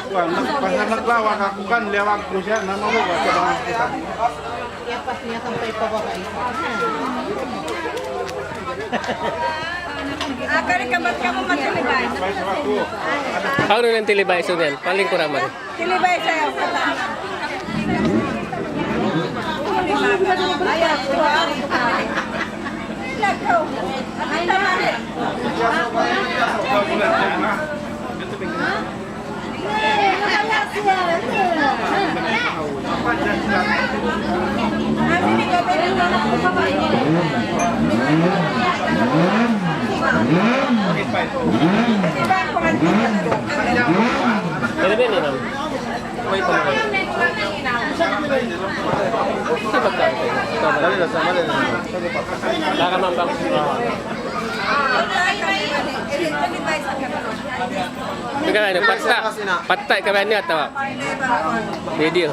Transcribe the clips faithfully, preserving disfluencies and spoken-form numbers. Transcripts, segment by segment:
Kuwan, nag-, pasal naglawag aku kan, liyawag ku siya, na mabuga siya mga kita. Hawnu in tilibay sun yan? Palingkuraman. Tilibay sayaw. Dali na, sa-, dali na. Teka lang, patta'. Patta' ka ba niya, tawa? Video.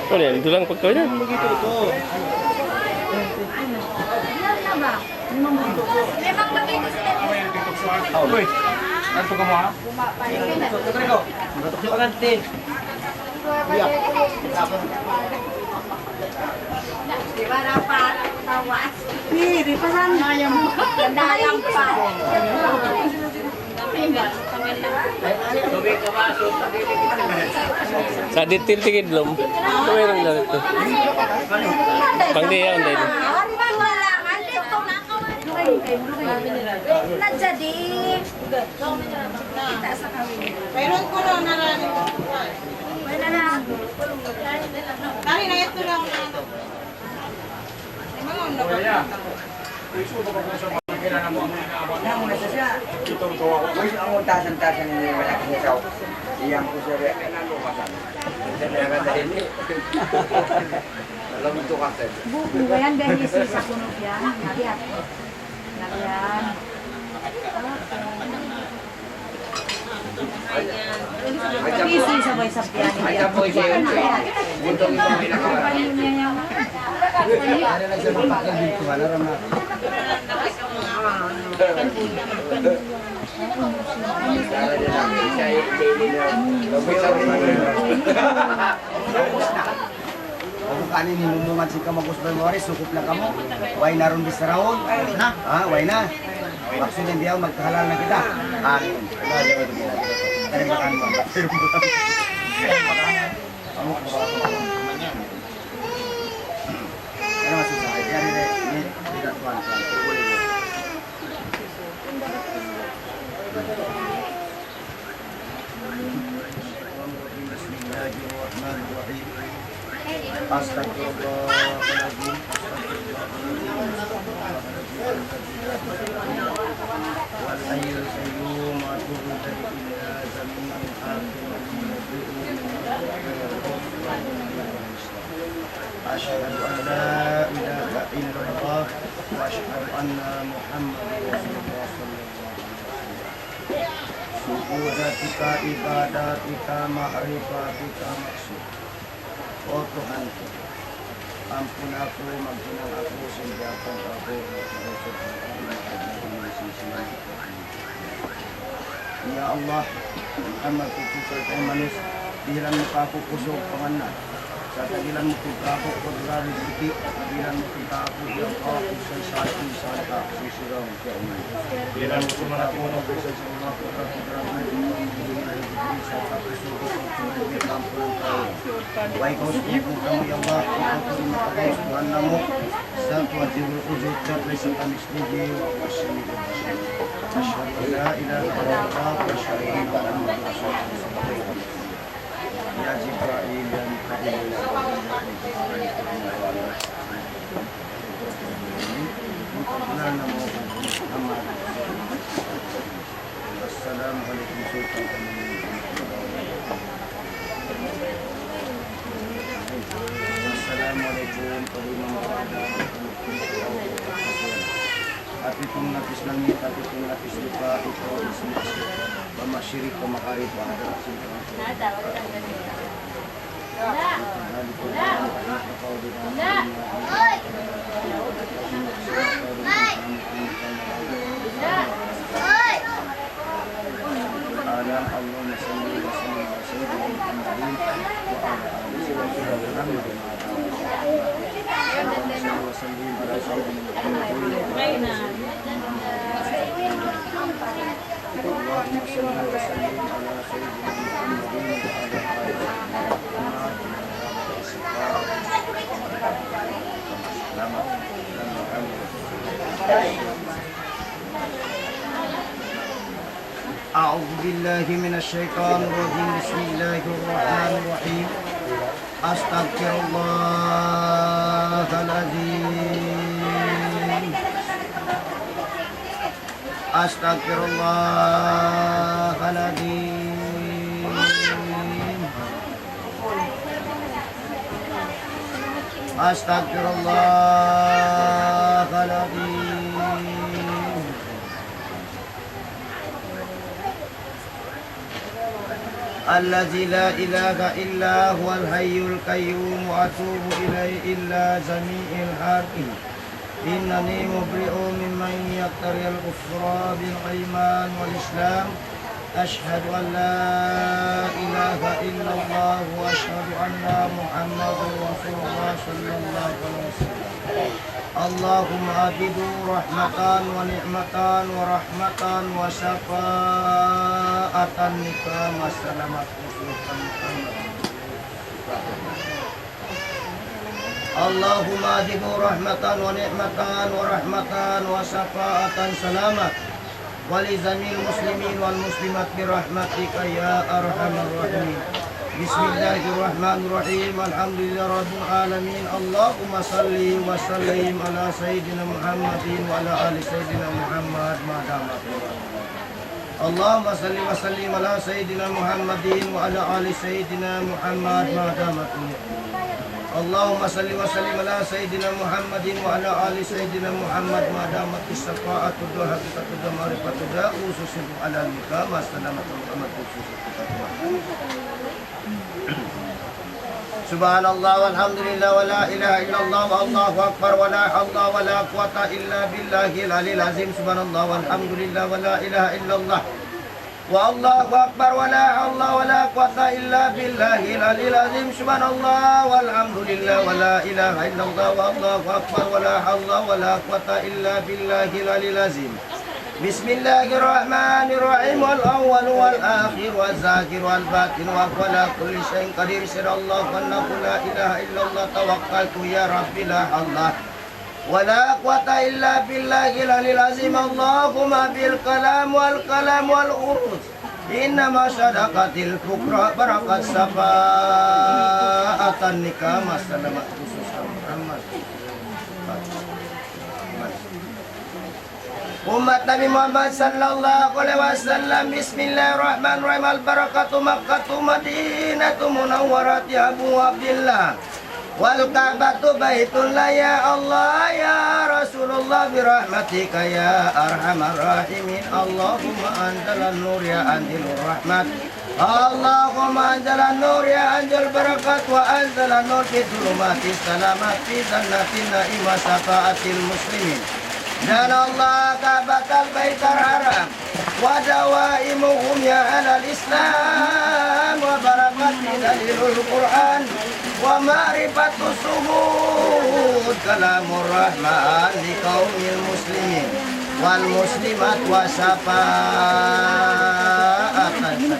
Ano yan? Dulang pagkawin yan. Uy, ano ka mo, ha? Pagante. Di ba dapat tawas? Hindi, di pa sana. Dayang pa. Sa detail tingin, Lom. Ito, mayroon na ito. Pangdiyan, dahil. Nadjadi. Mayroon ko na narani. Wala na. Dari na ito lang na. Yan muna sa siya. Uy, ang tasan-tasan ni malaki ni Sao. Iyang ko sa re-, sa re-, sa re-, Alam mo ito kasi. Buku ba yan? Dahil isi sa kuno yan. Nagyan. Nagyan. Isi sabay sa piyan. Pagka ini, mumungan sin kamagus ba, mawari, sukup na kamu. Way na rin bisaraon. Na? Ha, way na. Maksudnya, diyaw, magkahalal na kita. Ah, ano masasabi? Yan, ini, ini, ini, tuan, tuan. بسم الله الرحمن الرحيم. أستغفر الله العظيم، أستغفر الله العظيم، أستغفر الله العظيم الذي لا إله إلا هو الحي القيوم وأتوب إليه. إن هذا من الحق. أشهد أن لا إله إلا الله وأشهد أن محمدا رسول الله صلى الله عليه وسلم. Sujudatika, ibadatika, ma'rifatika, maksud. O Tuhan ku, ampun aku, maghinang aku, sin diyaampun aku, Ya Allah, Muhammad, kuku sa kay manus, dihilan mu kaku' kusug pangannal. Sa' tagilan mu kaku' kudrat rizki, tagilan mu kaku', ya Allah, kusug sa atin sa atin, kusug sa atin. Way kaw suku kamu, ya Allah, ikaw tuud in makagaus Tuhan namu', sa' tuwajibul wujud, sa' laysa kamithlihi wa huwa sami'ul basir. Ashhadu an la ilaha illallah wa ashhadu anna Muhammadan rasulullah. Ya Jibril, ya Mikail, ya Israfil, ya Israfil. Assalamu alaykum, Sultan. Assalamu alaykum, Imam. Hapitung lapis langit, hapitung lapis lupa', ikaw di' sumaksi'. Pamasiri ka makari pa hadarat sin Tuhan. Alam, Allahumma salli wa sallim ala Sayyidina Muhammadin wa ala ali Sayyidina Muhammadin. Allahumma salli wa sallim ala Sayyidina Muhammadin wa ala ali Sayyidina Muhammadin. اللهم صل وسلم على سيدنا محمد وعلى آل سيدنا محمد. أعوذ بالله من الشيطان الرجيم. بسم الله الرحمن الرحيم. أستغفر الله العظيم. أستغفر الله العظيم. أستغفر الله العظيم. الذي لا إله إلا هو الحي القيوم وأتوب إليه إلى جميع خلقه. إنني مبرئ ممن يقترح الكفر بالإيمان والإسلام. أشهد أن لا إله إلا الله وأشهد أن محمدا رسول الله صلى الله عليه وسلم. اللهم أوجد رحمة ونعمة ورحمة وشفاعة نكام السلامة خصوصا محمد. اللهم أوجد رحمة ونعمة ورحمة وشفاعة سلامة ولجميع المسلمين والمسلمات برحمتك يا أرحم الراحمين. بسم الله الرحمن الرحيم. الحمد لله رب العالمين. اللهم صل وسلم على سيدنا محمد وعلى آل سيدنا محمد ما دامت. اللهم صل وسلم على سيدنا محمد وعلى آل سيدنا محمد ما دامت. اللهم صل وسلم على سيدنا محمد وعلى آل سيدنا محمد ما دامت الشفاعة الدعاء حقيقة الدعاء معرفة الدعاء خصوصا على المقام السلامة محمد خصوصا. سبحان الله والحمد لله ولا إله إلا الله والله أكبر ولا حول ولا قوة إلا بالله العلي العظيم. سبحان الله والحمد لله ولا إله إلا الله والله أكبر ولا حول ولا قوة إلا بالله العلي العظيم. سبحان الله والحمد لله ولا إله إلا الله والله أكبر ولا حول ولا قوة إلا بالله العلي العظيم. بسم الله الرحمن الرحيم. الأول والآخر والظاهر والباطن وهو على كل شيء قدير. شهد الله أنه لا إله إلا الله. توكلت يا ربي لا حول ولا قوة إلا بالله العلي العظيم. اللهم بالكلام والقلم والعروض إنما صدقت الفقراء بركة شفاعة نكام السلامة خصوصا محمد. Ummat Nabi Muhammad sallallahu alaihi wasallam. Bismillahirrahmanirrahim. Al-barakatu Makkatu Madinatu Munawwarati Abu Abdillah. والكعبة بيت الله. يا الله يا رسول الله برحمتك يا أرحم الراحمين. اللهم أنزل النور يا أنزل الرحمة. اللهم أنزل النور يا أنزل البركات وأنزل النور في ظلمات السلامات في جنات النعيم وشفاعة المسلمين. بنى الله كعبة البيت الحرام ودوائمهم يا أهل الإسلام وبركات دليل القرآن ومعرفة الشهود كلام الرحمن لقوم المسلمين والمسلمات وشفاعة سلامة.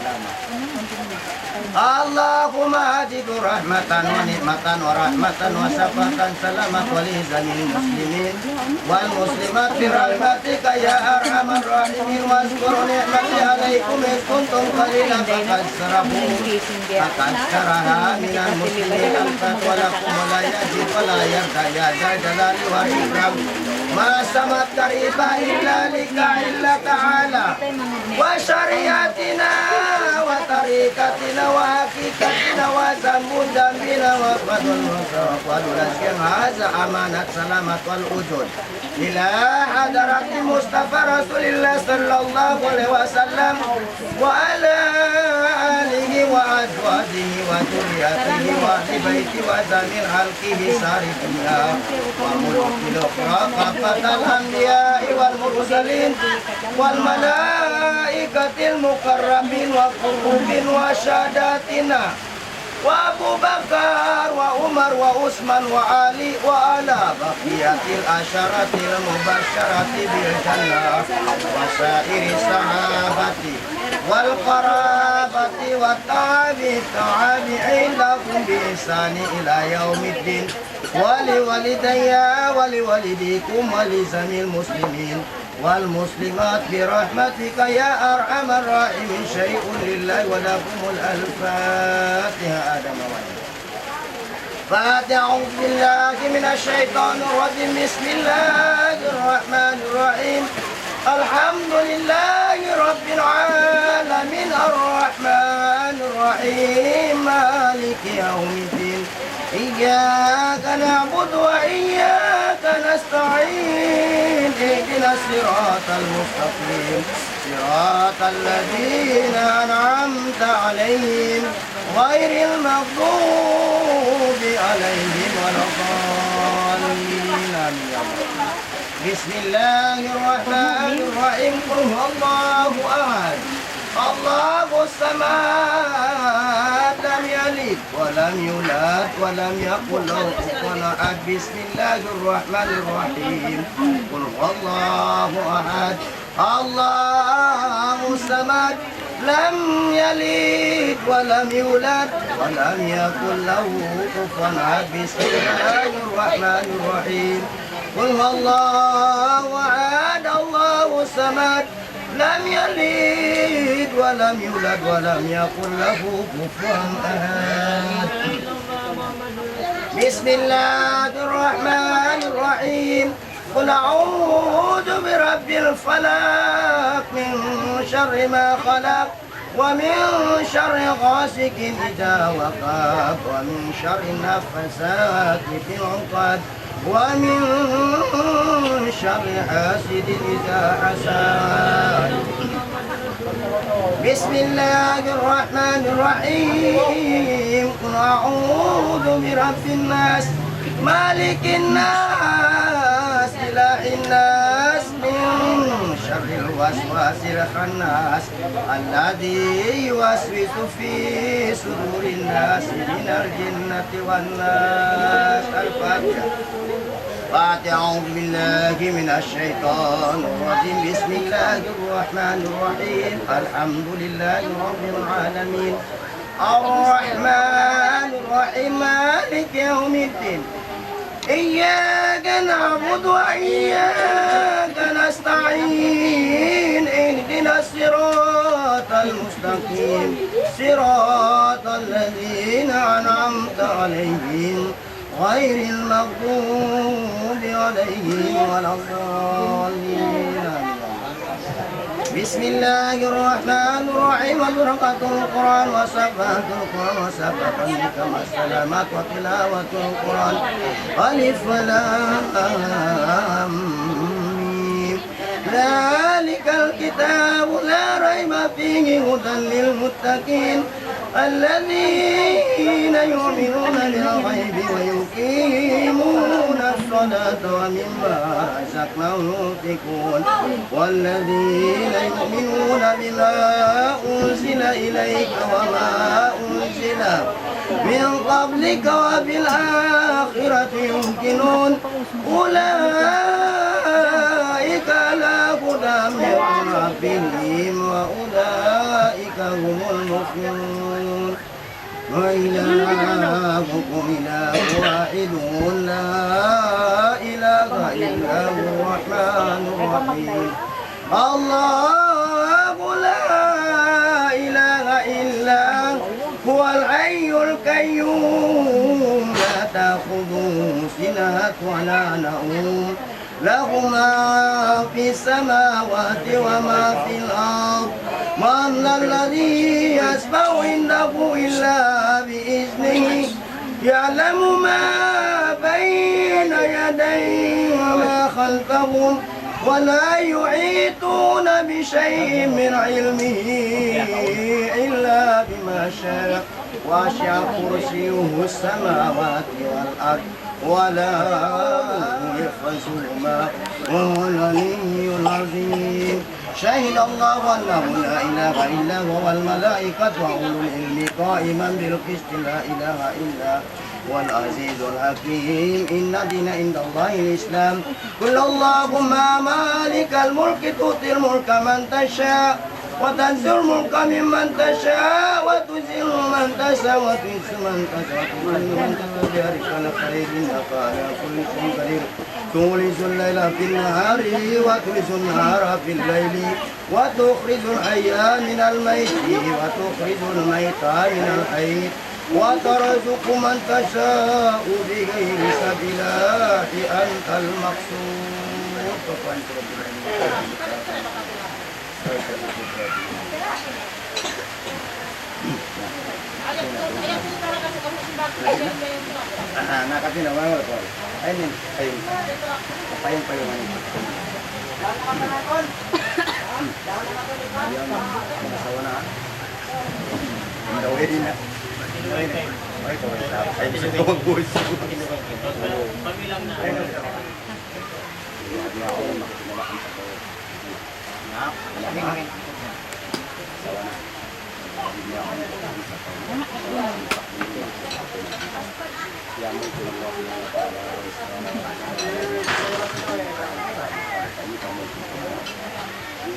اللهم أوجد رحمة ونعمة ورحمة وشفاعة سلامة ولجميع المسلمين والمسلمات برحمتك يا أرحم الراحمين. واذكروا نعمتي عليكم إذ كنتم قليلا فكثركم فكثرها من المسلمين ألفا ولكم ولا يزيد ولا يرضى يا ذا الجلال والإكرام. ما سمت قريبا إلا لك إلا تعالى وشريعتنا وطريقتنا وحقيقتنا وذنب ذنبنا وفضل وفضل هذا أمانة سلامة والوجود. إلى حضرة المصطفى رسول الله صلى الله عليه وسلم وعلى آله وأزواجه وذريته وأهل بيته وجميع خلقه سائر الدنيا وملوك الأخرى كافة الأنبياء والمرسلين والملائكة المقربين وكروب وساداتنا وأبو بكر وعمر وعثمان وعلي وعلى بقية العشرة المبشرة بالجنة وسائر الصحابة والقرابة والتابع التابعين لهم بإحسان إلى يوم الدين ولوالدي ولوالديكم ولجميع المسلمين والمسلمات برحمتك يا أرحم الراحمين. شيء لله ولكم الفاتحة. آدم وإياكم. فاتحة. أعوذ بالله من الشيطان الرجيم. بسم الله الرحمن الرحيم. الحمد لله رب العالمين. الرحمن الرحيم. مالك يوم الدين. إياك نعبد وإياك نستعين. اهدنا الصراط المستقيم. صراط الذين أنعمت عليهم عليهم غير المغضوب عليهم ولا الضالين. آمين يا رب. بسم الله الرحمن الرحيم. قل هو الله أحد. الله الصمد. لم يلد ولم يولد ولم يكن له كفوا أحد. بسم الله الرحمن الرحيم. قل هو الله أحد. الله الصمد. لم يلد ولم يولد ولم يكن له كفوا أحد. بسم الله الرحمن الرحيم. قل هو الله أحد. الله الصمد. لم يلد ولم يولد ولم يكن له كفوا أحد. بسم الله الرحمن الرحيم. قل أعوذ برب الفلق، من شر ما خلق، ومن شر غاسق إذا وقب، ومن شر النفاثات في العقد، ومن شر حاسد إذا حسد. بسم الله الرحمن الرحيم. قل أعوذ برب الناس، ملك الناس، إله الناس، من شر الوسواس الخناس، الذي يوسوس في صدور الناس من الجنة والناس. الفاتحة. الفاتحة. أعوذ بالله من الشيطان الرجيم. بسم الله الرحمن الرحيم. الحمد لله رب العالمين. الرحمن الرحيم. مالك يوم الدين. إياك نعبد وإياك نستعين. اهدنا الصراط المستقيم. صراط الذين أنعمت عليهم غير المغضوب عليهم ولا الضالين. بسم الله الرحمن الرحيم. أدركت القرآن وصفحة القرآن وصفحة كما السلامات وتلاوة القرآن. ألف لام ميم. ذلك الكتاب لا ريب فيه هدى للمتقين الذين يؤمنون بالغيب ويقيمون الصلاة ومما رزقناهم ينفقون والذين يؤمنون بما أنزل إليك وما أنزل من قبلك وبالآخرة يوقنون أولئك على هدى من ربهم وأولئك هم المفلحون. وإلهكم إله واحد لا إله إلا هو الرحمن الرحيم. الله لا إله إلا هو الحي القيوم لا تأخذه سنة ولا نوم له ما في السماوات وما في الأرض من ذا الذي يشفع عنده إلا بإذنه يعلم ما بين يديه وما خلفهم ولا يحيطون بشيء من علمه إلا بما شاء وسع كرسيه السماوات والأرض ولا يؤوده حفظهما وهو العلي العظيم. شهد الله أنه لا إله إلا هو والملائكة وأولو العلم قائما بالقسط لا إله إلا هو العزيز الحكيم. إن الدين عند الله الإسلام. قل اللهم مالك الملك تؤتي الملك من تشاء وتنزع الملك ممن تشاء وتعز من تشاء وتذل من تشاء وتذل من تشاء بيدك الخير إنك على كل شيء قدير. تولج الليل في النهار وتولج النهار في الليل وتخرج الحي من الميت وتخرج الميت من الحي وترزق من تشاء بغير حساب. أنت المقصود. Aha, nakapin na, wala ko. Ayun, ayun. Payung, payung, ano. Ayun, nakasawa na.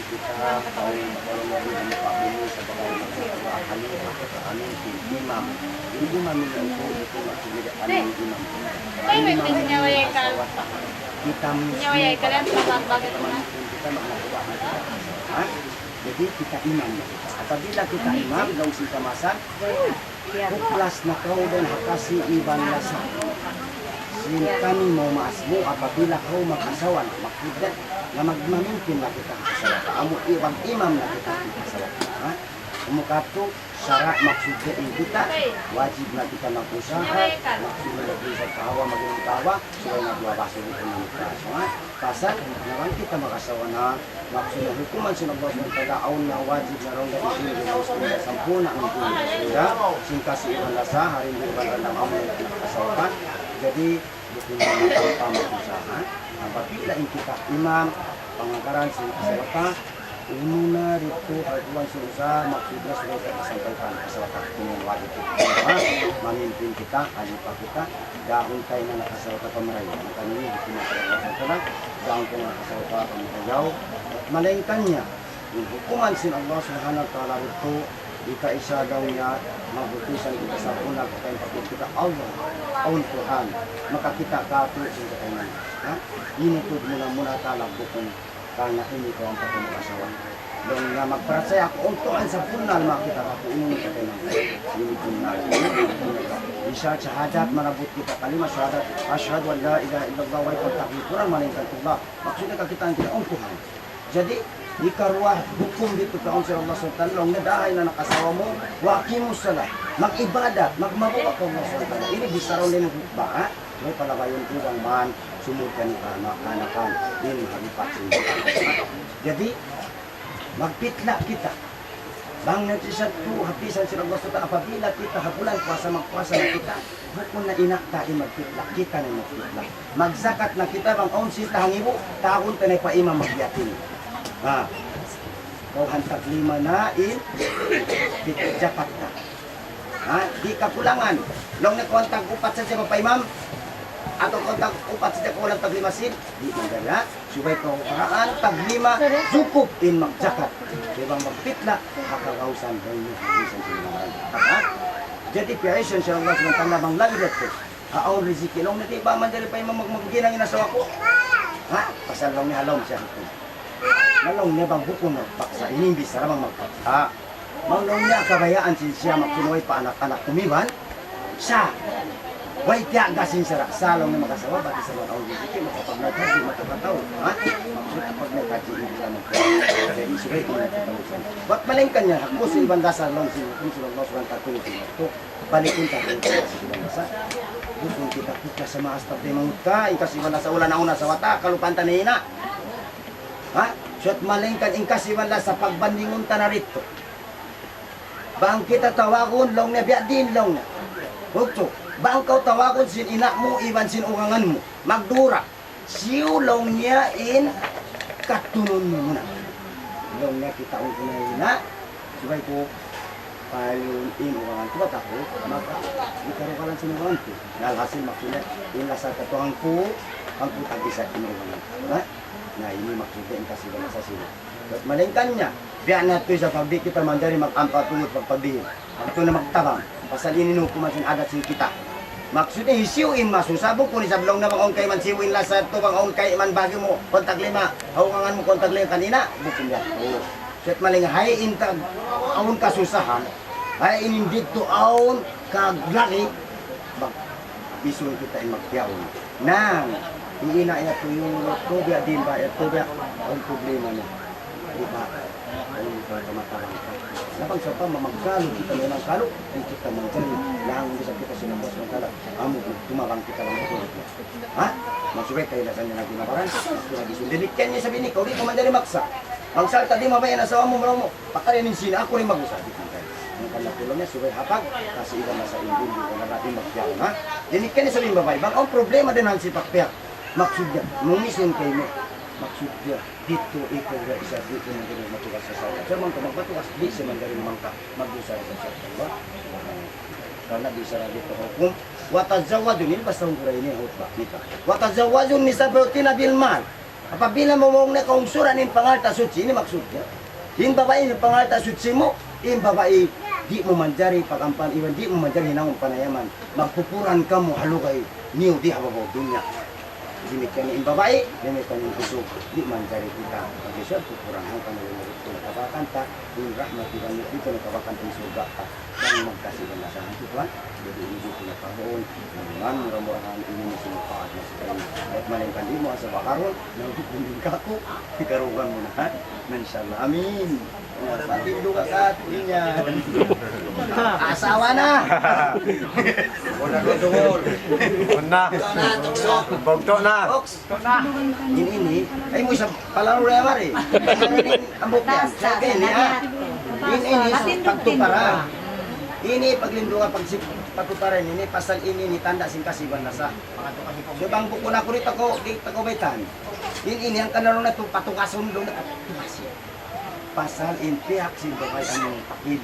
Kita tahu kalau Nabi Muhammad ini sebagai khalifah, pemimpin, imam. Jadi imam ini itu, itu maksudnya dia paling imam. Imam ini kita miskin, kita mengaku. Ha? Jadi kita imam. Apabila kita imam, laung sin kamaasan, huklas na kaw dayn ha kasi iban lasa sin kami mamaas mu apabila kaw mag-asawa na, maksud niya na magmamimpin na kita ha asawa ta. Amu iban imam na kita ha asawa ta. Ha? Amu katu', sara' maksud niya in kita, wajib na kita mag-usaha, maksud niya mag-usaha kahawa, mag-inom kahawa, subay na duwa baso, di' na magkaso, ha? Pasal, na bang kita mag-asawa na, maksud niya hukuman sin Allah Subhanahu wa Ta'ala, awn na wajib na rawn da isin, di' na isin da sampurna' in isin da, sin kasi iban lasa, ha rindu iban randam amu in asawa ta. Jadi, bukun na tanpa mag-usaha, ha? Apabila in kita imam, pangagaran sin asawa ta, unu na didtu ha kuwan sin usaha, maksud niya subay ta kasampay pa in asawa ta, ini in wajib kita, ha? Mamimpin kita, halipa kita, dahun ta in anak asawa ta pamarayaw. Maka ini hukuman sin Allah Subhanahu wa Ta'ala, dahun ta in anak asawa ta pamarayaw. Malaingkan niya, in hukuman sin Allah Subhanahu wa Ta'ala didtu, di' kaisa daw niya mabutusan kita sampurna' kita in pagpikir kita, Allah, awn Tuhan, maka kita katu' sin katayngan. Ha? Ini tuud muna-muna ta laung bukun karna' ini kaw ampa kaw mag-asawa. Laung niya magparachaya aku, awn Tuhan sampurna' makakita' aku, ini in katayngan. Ini pun na, ini pun na. Di' shahadat, manabut kita kalima shahadat, أشهد أن لا إله إلا الله وحده لا شريك له، malaingkan Allah. Maksud niya kakitaan kita, awn Tuhan. Jadi, hikaruwa, hukum didtu kaun sin Allah Subhanahu wa Ta'ala, laung niya dayn ha anak asawa mu, وأقيموا الصلاة, mag-ibadat, magmabuga' pa Allah Subhanahu wa Ta'ala. Ini bichara niya in khutbah, ha? May palabayun ku bang man, sumud kaniyu ha anak-anakan, in halipat sin. Jadi, magpitla' kita. Bang nagsisadtu, hapisan sin Allah Subhanahu wa Ta'ala, apabila kita ha bulan puasa, magpuasa na kita, bukun na ina' ta in magpitla', kita na in magpitla'. Magjakat na kita bang awn sita hangibu, tawagun ta na pa imam magyatim. Ha. Kaw hantag lima na in pit-, jakat ta. Ha? Di' kakulangan. Laung niya kaw hantag upat sadja pa imam, atawa kaw hantag upat sadja kaw hantag lima sin, di' manjari, ha? Subay kaw hantag lima, jukup in magjakat. Di' bang magpitla', ha kagausan, dayn ha kagausan sin mga ha? Jadi, piyaisan sin Allah Subhanahu wa Ta'ala bang labi didtu. Ha, awn riziki, laung niya, di' ba manjari pa imam mag-, maghinang in asawa ku? Ha? Pasal laung niya, ha lawm siya hukum. Na laung niya bang bukun magpaksa, ini in bichara bang magpaksa. Bang laung niya kabayaan sin siya magsunuway pa anak-anak kumiban, sa' way tiyaga sin sara', sa' laung niya mag-asawa, bat sa' laung awn riziki, makapag-night haji, makakataw, ha? Maksud kapag-night haji, hindi ka mag-, jadi, subay ko na kita usan. Bat malaingkan niya, ha, kung sin iban dasar laung sin, kung sin Allah Subhanahu wa Ta'ala, kung sin Allah. Balikun ta kung kasi iban lasa. Bukun kita kuka sa maas ta, di' mangutta, in kasi iban lasa, ula na una sa wata', kalupahan ta na ina'. Ha? Siyat malaingkan in kasi iban lasa, pagbandingun ta na didtu. Bang kita tawagun, laung niya, biya' diin, laung niya. Buktu, bang kaw tawagun sin ina' mu, iban sin ugangan mu, magdura. Siyu laung niya in katunun mu muna. Laung niya kitaun ku na ina', subay ku payun in ugangan ku bat aku, maka ikarukalan sin ugangan ku. Na alhasil maksud niya, in lasa katu' hangpu', hangpu' tag-isa in ugangan ku. Ha? Na ini maksud niya in kasi iban lasa sila. Bat malaingkan niya, biya' na tuud isab pag di' kita manjari mag-ampa tungud pagpagdiin. Hangtun na magtabang. Pasal ini in hukuman sin adat sin kita. Maksud niya, hisiyu in masusa, bukun isab laung niya bang awn kayman siyu in lasa yadtu, bang awn kayman bagi' mu, kuwan tag lima, ha ugangan mu kuwan tag lima kanina, bukun yadtu. Siyat malaingkan, hay in tag, awn kasusahan, hay in didtu awn kaglari, bang, bisun kita in magtiyaun. Nang, in ina' yadtu, in ina' yadtu, biya' diin ba yadtu, biya' awn problema niya. Di' ba? Awn ka, kamatauran ka. Na bang sawpama magkalu kita, memang kalu, di' kita manjari. Laung bisan kita sin Allah Subhanahu wa Ta'ala, amu, tumabang kita bang ito. Ha? Magsubay kayo na sa niya na ginabaran, magsubay di' sun. Damikkiyan niya sabi ni, kaw di' ka manjari maksa. Bang sarta' di' mabaya' in asawa mu, malaw mu, pakari niya sin aku rin mag-usaha. Di' ka manjari. Tulung niya subay hapag, kasi iban na sa indin, di ba na natin magpiyak, ha? Yan, ikan sa limba, bay. Bang, ang problema din ang sipak piyak. Maksud niya, mumisun kayo mo. Maksud niya, dito, ito, isa, dito, nang ganun, matugas sa sarili. Sa mga magbatugas, di siya man ganun mangka, magdusa sa sarili, di ba? Karna' di siya dito hukum. Wa tazawwaju, ini basta hungkura ini, hutba, nikah. Wa tazawwaju nisa fil ghina bil mal. Apabila mu mawn na kaungsuran in pangalta' suchi, ini maksud niya. In babai in pangalta' suchi mu, in babai di' mu manjari pagampan iban di' mu manjari hinangun panayaman. Magkukuran kamu ha lugay niyu di ha babaw dunya. Damikkiyan in babai, damikkiyan in usug, di' manjari kita. Pag-isab kukuran hangkan na lumurut ko na kabakan ta, in rahmat iban dito na kabakan ta in surga' ta. Yan magkasi na sa akin, tuwan. Jadi, ini dito na kabaon. Yan, mura-murahan, ini na sinupaat na sa kanya. At malingkan di' mu, asa bakarun, nagkukunin ka ako. Ikarugan mu na, ha? Inshallah. Amin. Yan, patindu ka sa atin niya. Asawa na. Una. Bugto' na. Oks. In ini, ay mu isab palaru ya mari. Ambuk yan. Sa ini, ha? In ini, sa pagtupara. Ini paglindungan, pag-, pagtupara ini, pasal ini, ini tanda' sin kasiban nasa. So, bang bukun aku di' tako, di' tako baitan. In ini, ang kanarong na ito, patukasun doon na patukasun. Pasal in pihak sin babai ang pakil.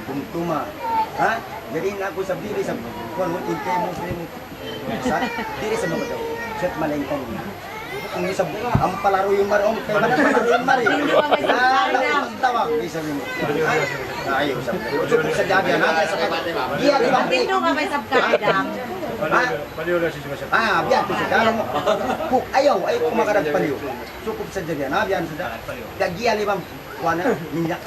Bumtuma. Ha? Jadi, na aku sa diri sa, kuwan, intay mu, intay mu. Sa diri sa mga daw. Sa malain ka muna. Ang isab, ang palaru yung mari, ang kaya ba palaru yung mari? Ah, tawag, isab yun. Ha? Ayaw, isab. Cukup sa jabi, ha? Iya, di ba? Pindu ka ba isab ka, Adam? Ha? Ah, biya' ko sa jabi. Ayaw, ayaw, kumakarag paliw. Cukup sadja yan, ha? Biya' sadja. Kaya giya limang kuwan na, minyak.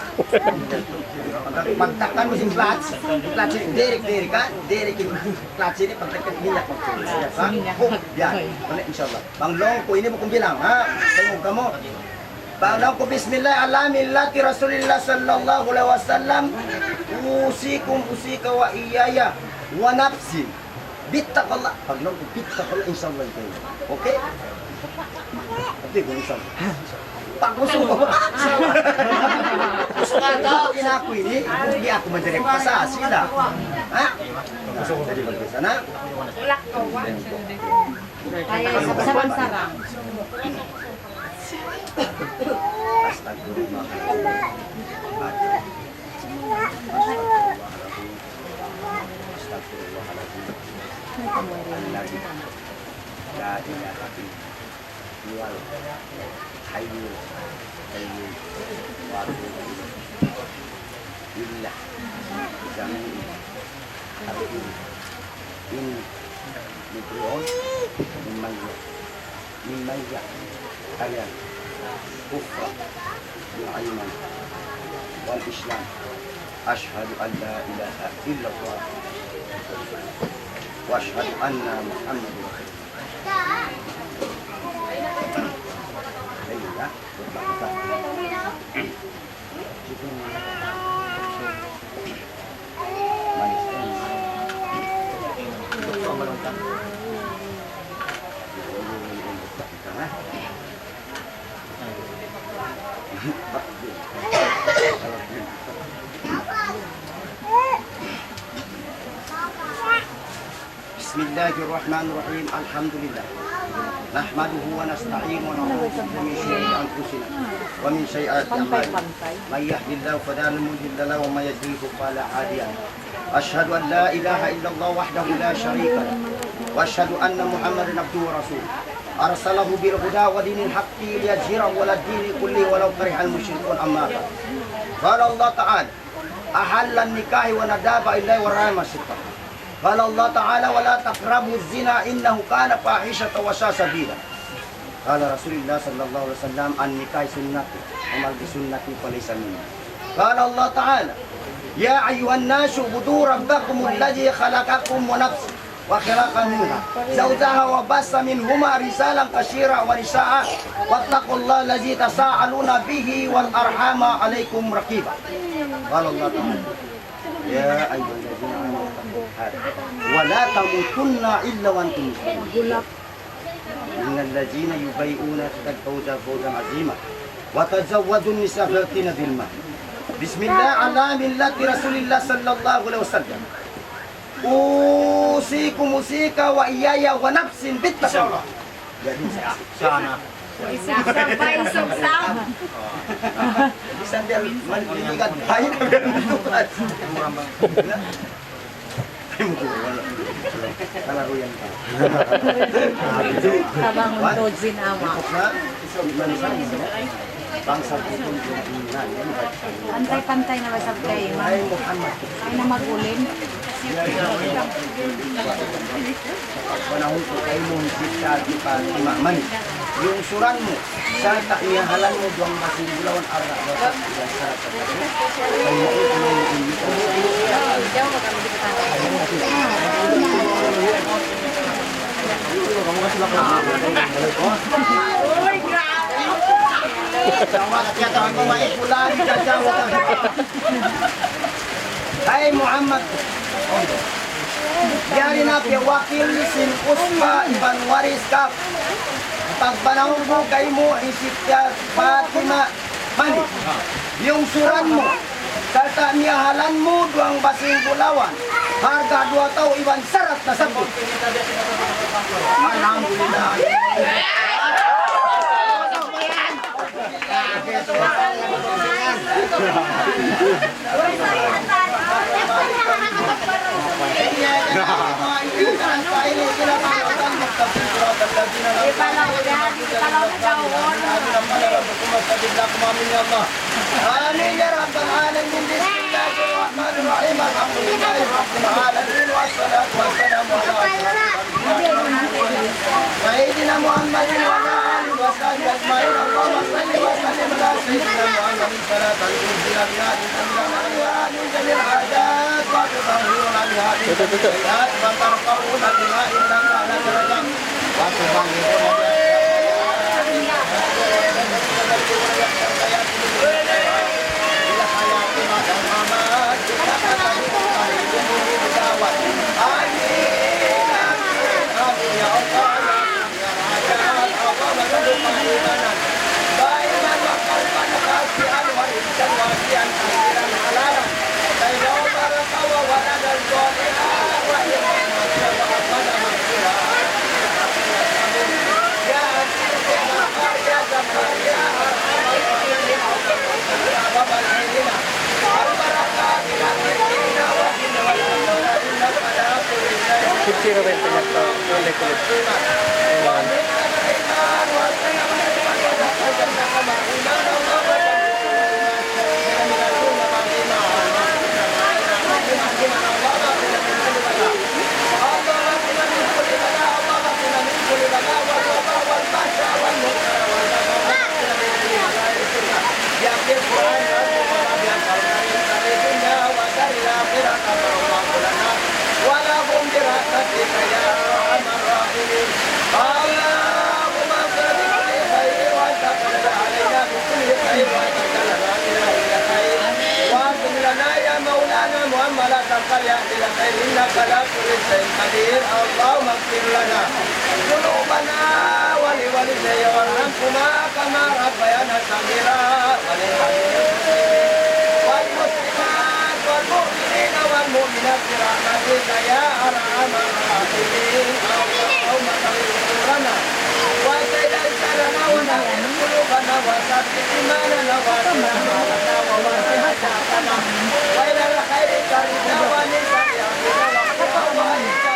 Pag-, pagtakan mu sin clutch, clutch ini, direct, direct, ha? Direct in clutch ini, pagtakan minyak magtuloy. Ha? Minyak. Oh, yan. Wala, inshallah. Bang long ku ini bukun bilang, ha? Tengok kamu. Bang long ku, بسم الله على ملة رسول الله صلى الله عليه وسلم. أوصيكم، أوصيك وإياي ونفسي باتقوا الله. Pag long ku باتقوا الله, inshallah, inshallah. Okay? Pati ko, inshallah. Pag gusto mo. Gusto nga daw. Inaku ini, hindi ako madaling pasa, sila. Ha? Jadi, mag-isa na. Kaya sa sarang-sarang. Astagfirullah. أستغفر الله العظيم الذي لا إله إلا هو الحي القيوم وأتوب إليه. لله جميع الأرض إني مبرئ من ميت من ميت كريم كفر بالإيمان والإسلام. أشهد أن لا إله إلا الله وأشهد أن محمدا رسول الله. بسم الله الرحمن الرحيم. الحمد لله. نحمده ونستعينه ونعوذ بالله من شرور أنفسنا ومن سيئات أعمالنا. من يهد الله فلا مضل له ومن يضلل فلا هادي له. أشهد أن لا إله إلا الله وحده لا شريك له. وأشهد أن محمدا عبده ورسوله. أرسله بالهدى ودين الحق ليظهره على الدين كله ولو كره المشركون. أما بعد. قال الله تعالى: أحل النكاح وندب إليه وحرم السفاح. قال الله تعالى: ولا تقربوا الزنا إنه كان فاحشة وساء سبيلا. قال رسول الله صلى الله عليه وسلم: النكاح سنتي ومن لم يسنني فليس مني. قال الله تعالى: يا أيها الناس اعبدوا ربكم الذي خلقكم ونفس وخلق منها زوجها وبث منهما رجالا كثيرا ونساء واتقوا الله الذي تساءلون به والأرحام عليكم رقيبا. قال الله تعالى: يا أيها الذين آمنوا اتقوا الله ولا تموتن إلا وأنتم مسلمون. إن الذين يبايعونك قد فعلوا فوزا عظيما. وتزوجوا النساء فيأتين بالمهر. بسم الله على ملة رسول الله صلى الله عليه وسلم. أوصيكم، أوصيك وإياي ونفسي بتقوى الله. Jadi, sana. Isog sa, isog sa. Bisan biya' man-, liligat. Ay, Tabangun tuud sin ama'. Pantay-pantay na ba sa kay ma-, ay na mag-uling? Panahon ku kaymu kita di pa imaman. Lungsuran mu, sarta' miyahalan mu duwang basing bulawan, arga' duwa tau iban sarat. Hay Muhammad, yari na piya wakil sin usba iban waris kaf. Pagpanahon ku kaymu, hi Siti Fatima, mani, lungsuran mu, sarta' miyahalan mu duwang basing bulawan, harga duwa tau iban sarat na sabut. Alhamdulillah. آمين يا رب العالمين. بسم الله الرحمن الرحيم. الحمد لله رب العالمين، والصلاة والسلام على أشرف سيدنا محمد وعلى آله وصحبه أجمعين. اللهم صل وسلم على سيدنا محمد صلاة تنزل بها من جميع الحاجات وتطهرنا بها من جميع السيئات وترفعنا بها عندك أعلى الدرجات وتبلغنا بها اللهم اغفر بكل خير وأنت كل خير وأنت كل خير وأنت كل خير. وأنزل لنا يا مولانا مؤملات الخير إنك على كل شيء قدير. اللهم اغفر لنا ذنوبنا ولوالدينا وارحمهما كما ربيانا صغيرا ولجميع المسلمين والمسلمات والمؤمنين والمؤمنات برحمتك يا أرحم الراحمين. اللهم طول عمرنا وسدد لساننا ونور قلوبنا وثبت إيماننا وأصلح أعمالنا ووسع أرزاقنا وإلى الخير طريقنا ونساء أمرنا وقضاء وإنسانا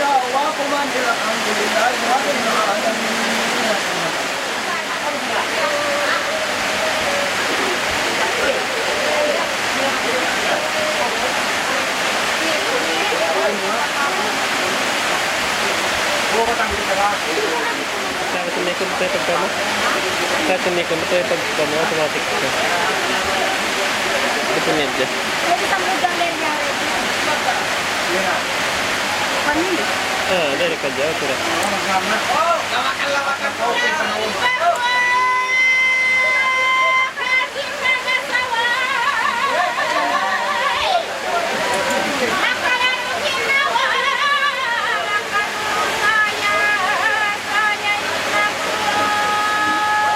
دعواكم أن الحمد لله رب العالمين. Sa' kung may computer kamu? Sa' kung may computer kamu, automatic siya. Ito medya. Ah, dari ka dyan, sila.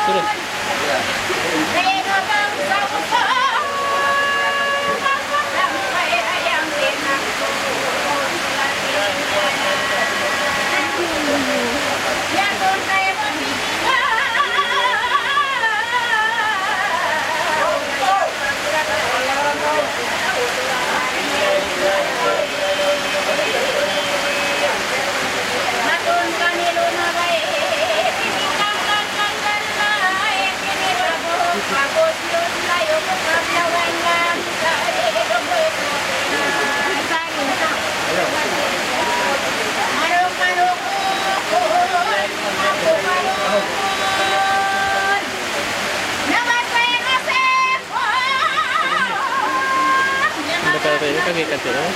Sila. Batal pa yun, pag-ikat yun, ha?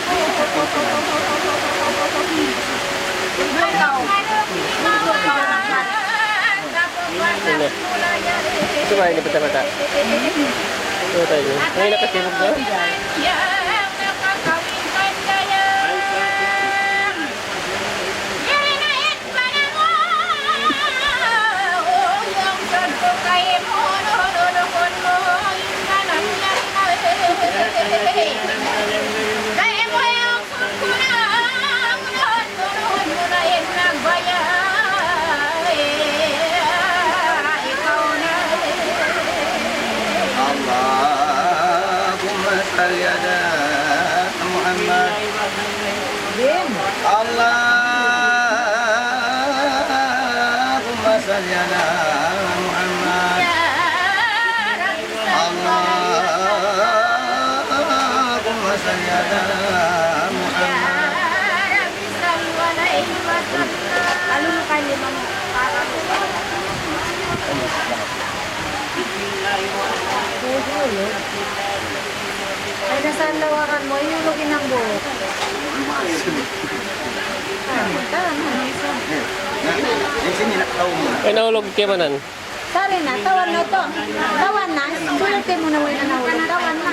Sino? Ito ba, ini bata-bata? Ito tayo. Ay, nakasibog na. اللهم صل على محمد. اللهم صل على محمد. اللهم صل على محمد. Ay, nasa lawakan mu, iyulug in hambuuk. Ay, nahulug kaymanan. Sari na, tawan na ito. Tawan na, sulti mu na, way na nahulug. Tawan na.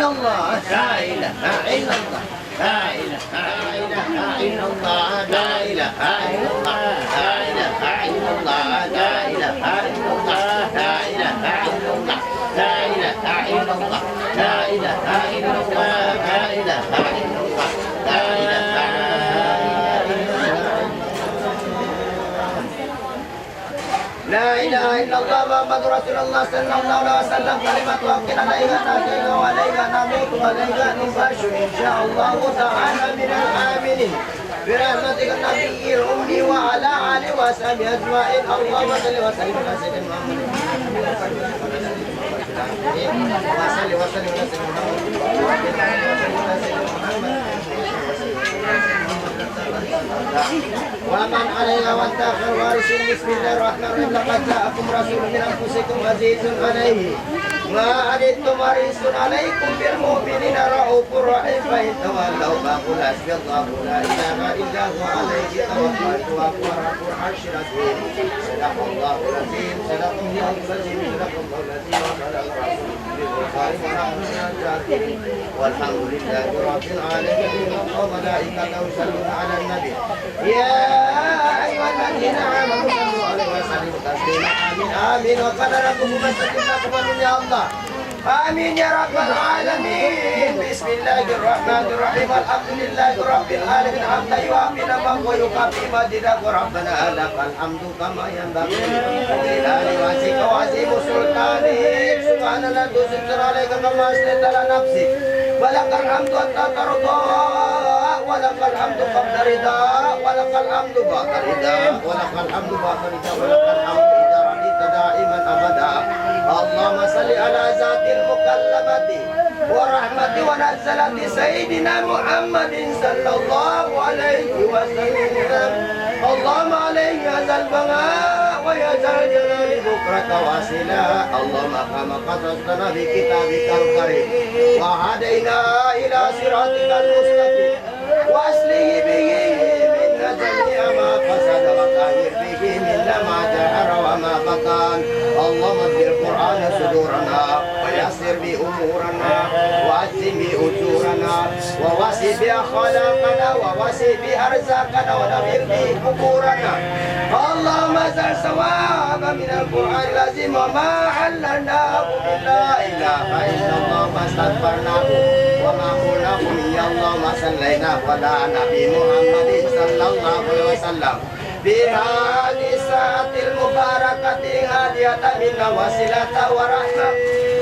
إلا الله، لا إله إلا الله، لا إله إلا الله، لا إله إلا الله، لا إله إلا الله، لا إله إلا الله، لا إله إلا الله، لا إله إلا الله، لا إله إلا الله، لا إله إلا الله، لا إله إلا الله، لا إله إلا الله. لا إله إلا الله محمد رسول الله صلى الله عليه وسلم، كلمة حق عليها ناطقها وعليها نموت وعليها نبعث إن شاء الله تعالى من الآمنين برحمتك النبي الأمي وعلى آله وصحبه أجمعين. اللهم صل وسلم على سيدنا محمد وعلى آله وصحبه وسلم. ومن عليها وانتهى الوارثين. بسم الله الرحمن الرحيم. لقد جاءكم رسول من أنفسكم عزيز عليه ما عنتم حريص عليكم بالمؤمنين رءوف رحيم فإن تولوا فقل حسبي الله لا إله إلا هو عليه توكلت وهو رب العرش العظيم. صدق الله العظيم، صدق الله العظيم، صدق الله العظيم، وبلغ رسوله النبي الكريم ونحن من الشاكرين. والحمد لله رب العالمين. الله وملائكته يصلون على النبي. يا أيها الذين آمنوا صلوا عليه وسلموا تسليما. آمين، آمين. وقال ربكم استجب لكم، يا الله. آمين يا رب العالمين. بسم الله الرحمن الرحيم. الحمد لله رب العالمين. حمدا يوافي نعمه ويكافئ مزيده. ربنا لك الحمد كما ينبغي لجلال وجهك وعظيم سلطانك. سبحان الذي أثنى عليك كما أثنيت على نفسك. ولك الحمد حتى ترضى، ولك الحمد قبل الرضا، ولك الحمد بعد الرضا، ولك الحمد بعد الرضا، ولك الحمد إذا رضيت دائما أبدا. اللهم صل على ذات المكلمة ورحمة ونزلة سيدنا محمد صلى الله عليه وسلم. اللهم عليه يا ذا البقاء ويا ذا الجلال بكرة وأصيلا. اللهم كما قصصتنا في كتابك الكريم وهدينا إلى صراطك المستقيم وأصلح به منا جميع ما فسد وطهر به منا ما ظهر وما بطن. اللهم اشرح بالقرآن صدورنا ويسر به أمورنا وعظم به أجورنا ووسع به أخلاقنا ووسع به أرزاقنا ونور به قبورنا. اللهم اجعل ثواب من القرآن العظيم وما علمناه من لا إله إلا الله واستغفرناه وما قلناه من اللهم صلينا على نبي محمد صلى الله عليه وسلم. في هذه الساعة المباركة هدية منا وسيلة ورحمة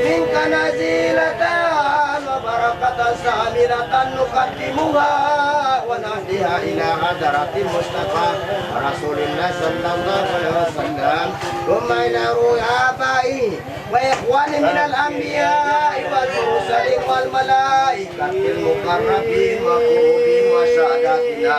منك نازلة مباركة شاملة نقدمها ونهديها إلى حضرة المصطفى رسول الله صلى الله عليه وسلم، ثم إلى روح آبائه وإخوانه من الأنبياء والمرسلين والملائكة المقربين وقروبهم وساداتنا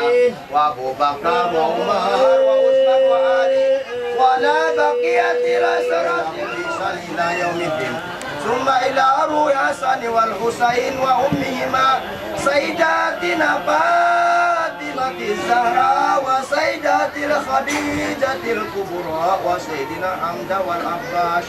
وأبو بكر وعمر وعثمان وعلي وعلى بقية العشرة الرضوان إلى يوم الدين. ثم إلى روح الحسن والحسين وأمهما سيداتنا فاطمة الزهراء وسيداتنا خديجة الكبرى وسيدنا حمزة والعباس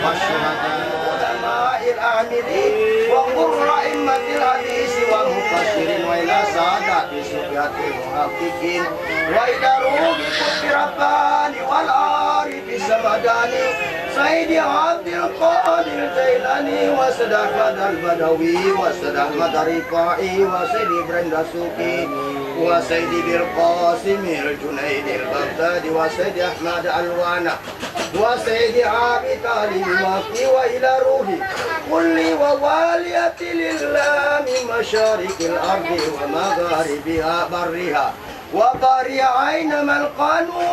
والشهداء والعلماء العاملين وقراء أئمة الحديث والمفسرين وإلى سادات الصوفية المحققين وإلى روح القطب الرباني والعارف السمداني سيدي عبد القادر الجيلاني وسيدي أحمد البدوي وسيدي أحمد الرفاعي وسيدي إبراهيم الدسوقي وسيدي أبي القاسم الجنيد البغدادي وسيدي أحمد الألواني وسيدي أبي طالب المكي وإلى روح كل ولاية لله من مشارق الأرض ومغاربها برها وبحرها أينما كانوا.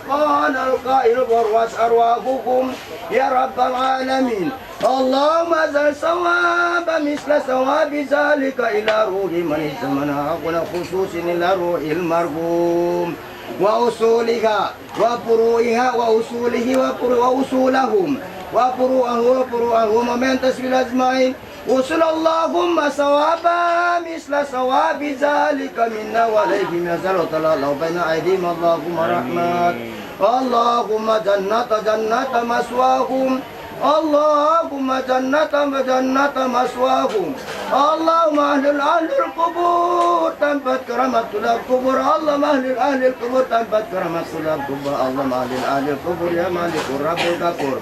وقال القائل: برت أرواحكم يا رب العالمين. اللهم اجعل ثواب مثل ثواب ذلك إلى روح من اجتمعنا هنا خصوصا إلى روح المرحوم وأصولها وفروعها وأصوله وفرو-، وأصولهم وفروعه وفروعهم ومن تسبيل أجمعين. وصل اللهم ثوابا مثل ثواب ذلك منا وعليهم يزال وتعالى الله بين أيديهم. اللهم رحمة. اللهم جنة جنة مثواهم. اللهم جنة جنة مثواهم. اللهم أهل أهل القبور تنبت كرامة القبور. اللهم أهل أهل القبور تنبت كرامة القبور. اللهم أهل أهل القبور يا مالك الرب الغفور.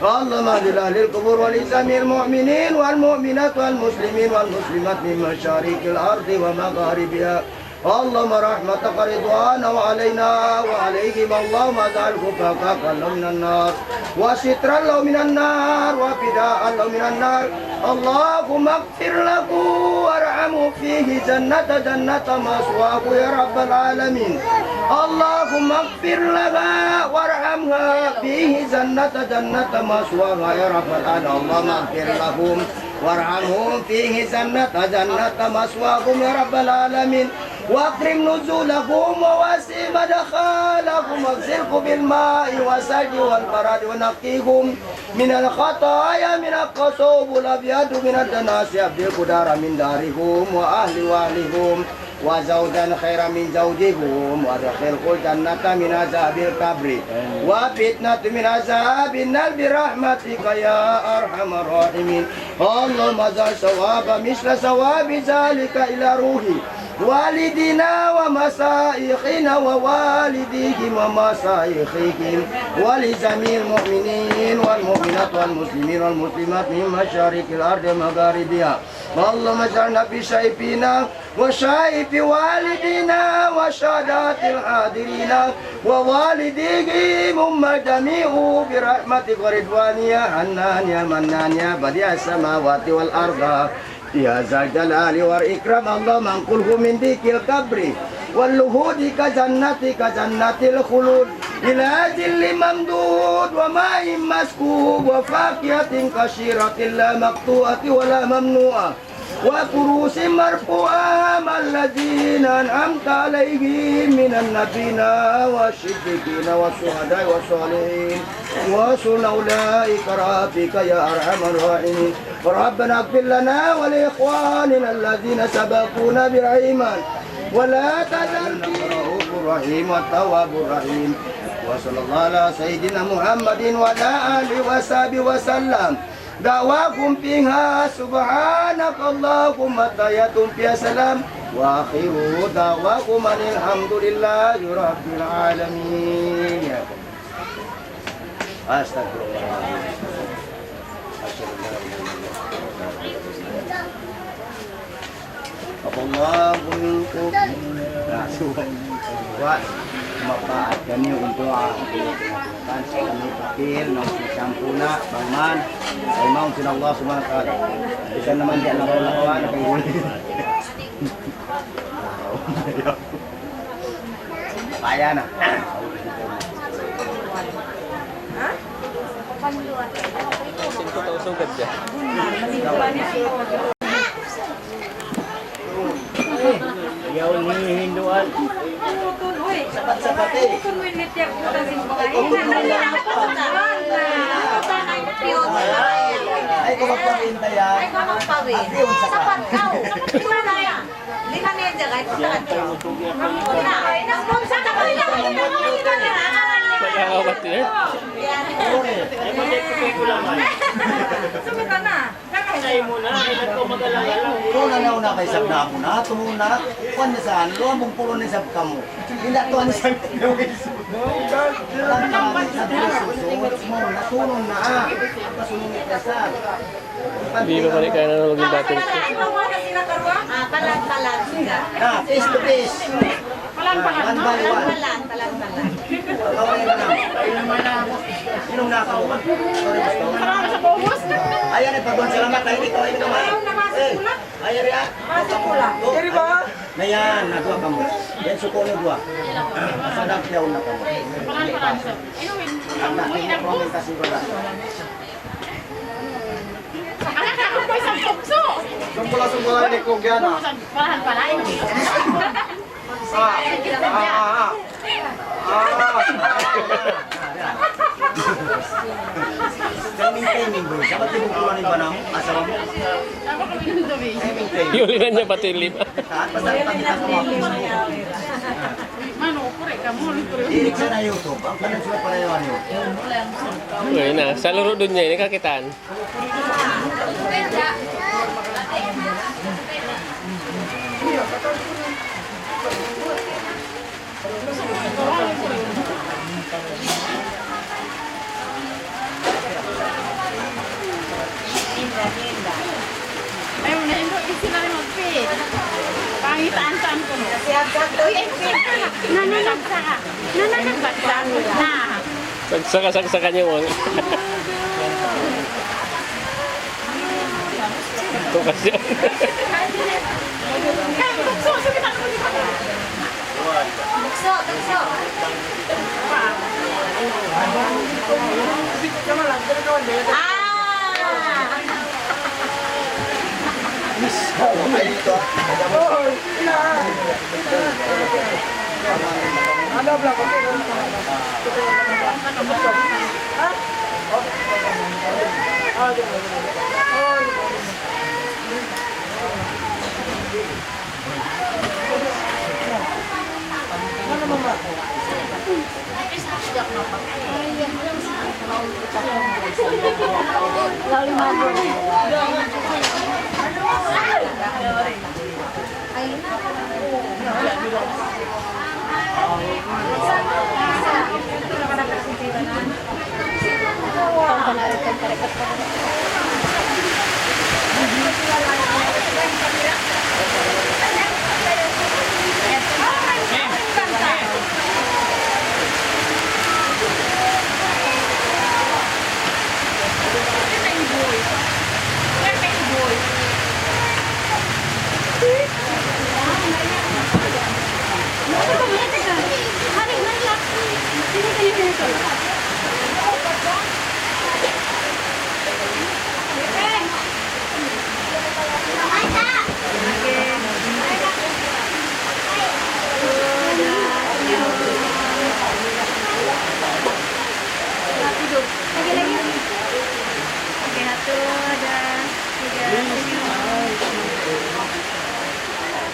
اللهم اهد أهل القبور ولجميع المؤمنين والمؤمنات والمسلمين والمسلمات من مشارق الأرض ومغاربها. اللهم رحمتك رضوانا علينا وعليهم. اللهم اجعله فكاكا لهم من النار وسترا لهم من النار وفداء لهم من النار. اللهم اغفر له وارحمه فيه جنة جنة مثواه يا رب العالمين. اللهم اغفر لها وارحمها فيه جنة جنة مثواها يا رب العالمين. اللهم اغفر لهم وارحمهم فيه جنة جنة مثواهم يا رب العالمين. وأكرم نزولهم ووسع مدخلهم واغسلهم بالماء والثلج والبرد ونقهم من الخطايا من الثوب الأبيض من الدنس أبدله دارا من دارهم وأهلا وأهلهم وزوجا خيرا من زوجهم وأدخله الجنة من عذاب القبر وفتنة من عذاب النار برحمتك يا أرحم الراحمين. اللهم اجعل ثواب مثل ثواب ذلك إلى روحي والدينا ومشايخنا ووالديهم ومشايخهم ولجميع المؤمنين والمؤمنات والمسلمين والمسلمات من مشارق الأرض ومغاربها. اللهم اجعلنا في شيبنا وشيب والدينا وسادات الحاضرين ووالديهم الجميع برحمتك ورضوانك يا حنان يا منان يا بديع السماوات والأرض يا ذا الجلال والإكرام. اللهم انقلهم من ضيق القبر واللحود كجنتك جنة الخلود إلى ظل ممدود وماء مسكوب وفاكهة كثيرة لا مقطوعة ولا ممنوعة وكؤوس مرفوعة مع الذين أنعمت عليهم من النبيين والصديقين والشهداء والصالحين وحسن أولئك رفيقا يا أرحم الراحمين. ربنا اغفر لنا ولإخواننا الذين سبقونا بالإيمان ولا تجعل في رؤوف رحيم والتواب الرحيم. وصلى الله على سيدنا محمد وعلى آله وصحبه وسلم. دعواهم فيها سبحانك اللهم تحيتهم فيها سلام وآخر دعواهم أن الحمد لله رب العالمين. أستغفر الله. أشهد أن لا إله إلا الله. Apa Allahu minkum. Nah, suwa. Suwa. Maka adani untuk kan kami fakir, nang sampuna, bangman, ay maun sin Allah Subhanahu wa Ta'ala. Bisan naman di' na kaw nakawa, nakawa. Paya na. Sugad siya. Yaw ni hinduan. Sapat-sapat eh. Ay, kung magpapinta yan. Ay, kung magpawin. Sapat ka, oh. Lima media, kahit sa atin. Pagkakawat niya. Yan. Sumita na. Una na, una kay isab na muna, tumuna. Kuwan na saan, luwa mong puro na isab kamu. Hindi to, ano isab kamu. Natunun na, ah. Pasunod na isab. Hindi ba balik kaya na maging battery ko? Ah, palan, palan. Na, face to face. Palan, palan. One by one. Palan, palan, palan. Ikaw na yun, ano? Inom na ako. Sorry, gusto mo na. Salamat sa buhos. Ayan, eh, pagbuhan, salamat. Ay, ikaw, ikaw, ah. Eh, ayan, ah. Masuk pula. Diri ba? Na yan, nagwa ka mo. Yan, suko na dua. Sa dagpiyaw na ka mo. Palan, palan, sir. Inumin. Ang dami mo, promise kasi wala. Anak, ako po isang tukso. Sungkula-sungkula ni Kugyana. Malahan pala, eh. Ah, ah, ah, ah. Ah. Timing, timing, bro. Dapat yung kulang yung banamo, asawa mo. Timing, timing. Yun, yun niya pati lima. Tahan, basta nakakita ko ako. Mano, kure ka mo, kure. Irik sa na YouTube. Ang kanan sila pareho, ano? Uy, na. Sa luro dun niya, ini kakitaan. Ayaw na, hindi. Isi na rin magpi. Pangitaan-taan ko, no? Nananagsaka. Nananagsaka. Na. Sagsaka, sagsaka niya, wang. Ito kasi. Tukso, tukso. Ah!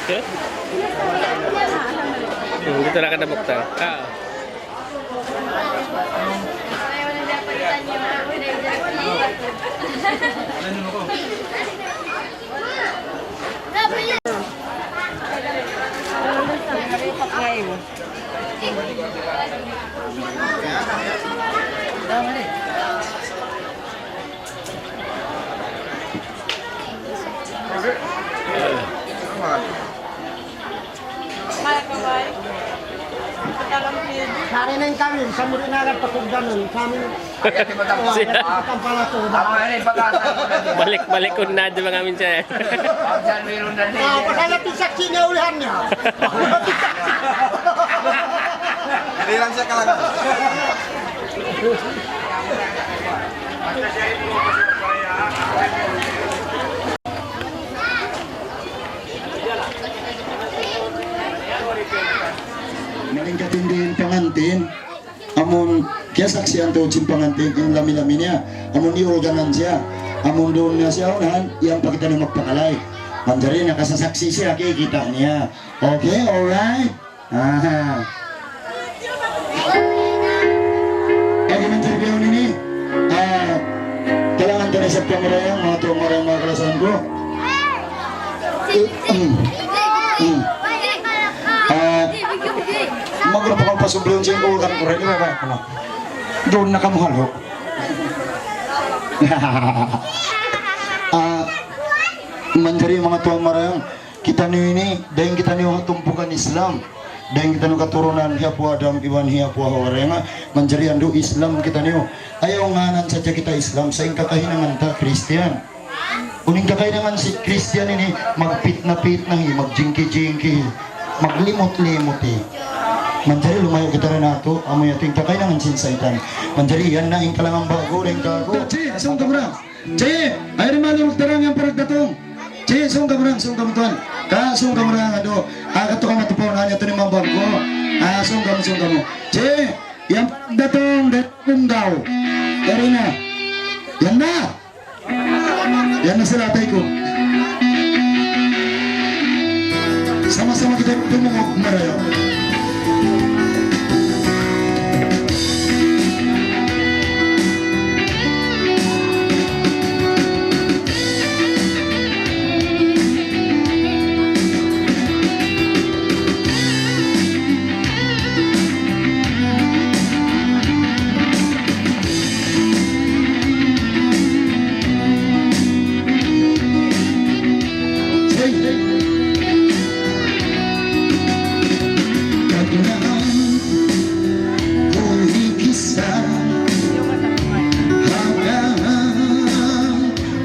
Good? Hmm, dito na ka na, Bukta. Ah. Hari na in kami, sa' mu di' na agad pakugdanan, kami. Siya. Kampala to, da. Balik-balik ko na di ba ngamin siya eh. Ah, pasal na in saksi' niya, ulihan niya. Hindi lang siya kalangan. Malingkat in pangantin, amun kiyasaksian tuud sin pangantin in lami-lami niya, amun iyulganan siya, amun duun na siya unahan, yan pa kitaniyu magpakalay. Manjari nakasasaksi siya, kikita' niya. Okay, alright. Aha. Bang in interview ini, ah, kalangan ta na isab kamu dayang, manga tuwan, manga kalasahan ku. Eh, mm, mm. Ah, magrupa kang pasublon sin ulan ku rin, di ba, ba? Ano? Duun na kamu halo. Ah, manjari manga tuwan, manga dayang, kitaniyu ini, dayn kitaniyu ha tumpukan Islam. Dayn kitaniyu katurunan hi Apu' Adam iban hi Apu' Hawa dayn ha, manjari andu' Islam kitaniyu. Ayaw ngānan sadja kita Islam, sa' in kakahinangan ta Kristiyan. Unu in kakahinangan sin Kristiyan ini, magpitna-pitnahi, magjingki-jingkihi, maglimut-limuti. Manjari lumayu' kita dayn ha yadtu, amu yadtu in kakahinangan sin saytan. Manjari yan na in kalangan ba'gu, dayn kāku'. Dachi, sung kamu ra. Chi, ay ri malu magtarang yan pa nagdatung. Chi, sung kamu ra, sung kamu tuwan. Ka, sung kamu ra, adu. Ah, katu' kamu tupaw na niya tuud in manga bangko. Ah, sung kamu, sung kamu. Chi, yan pa nagdatung, dayn Bungaw. Eri na. Yan na. Yan na sila, tay ku. Sama-sama kita tumungug marayaw.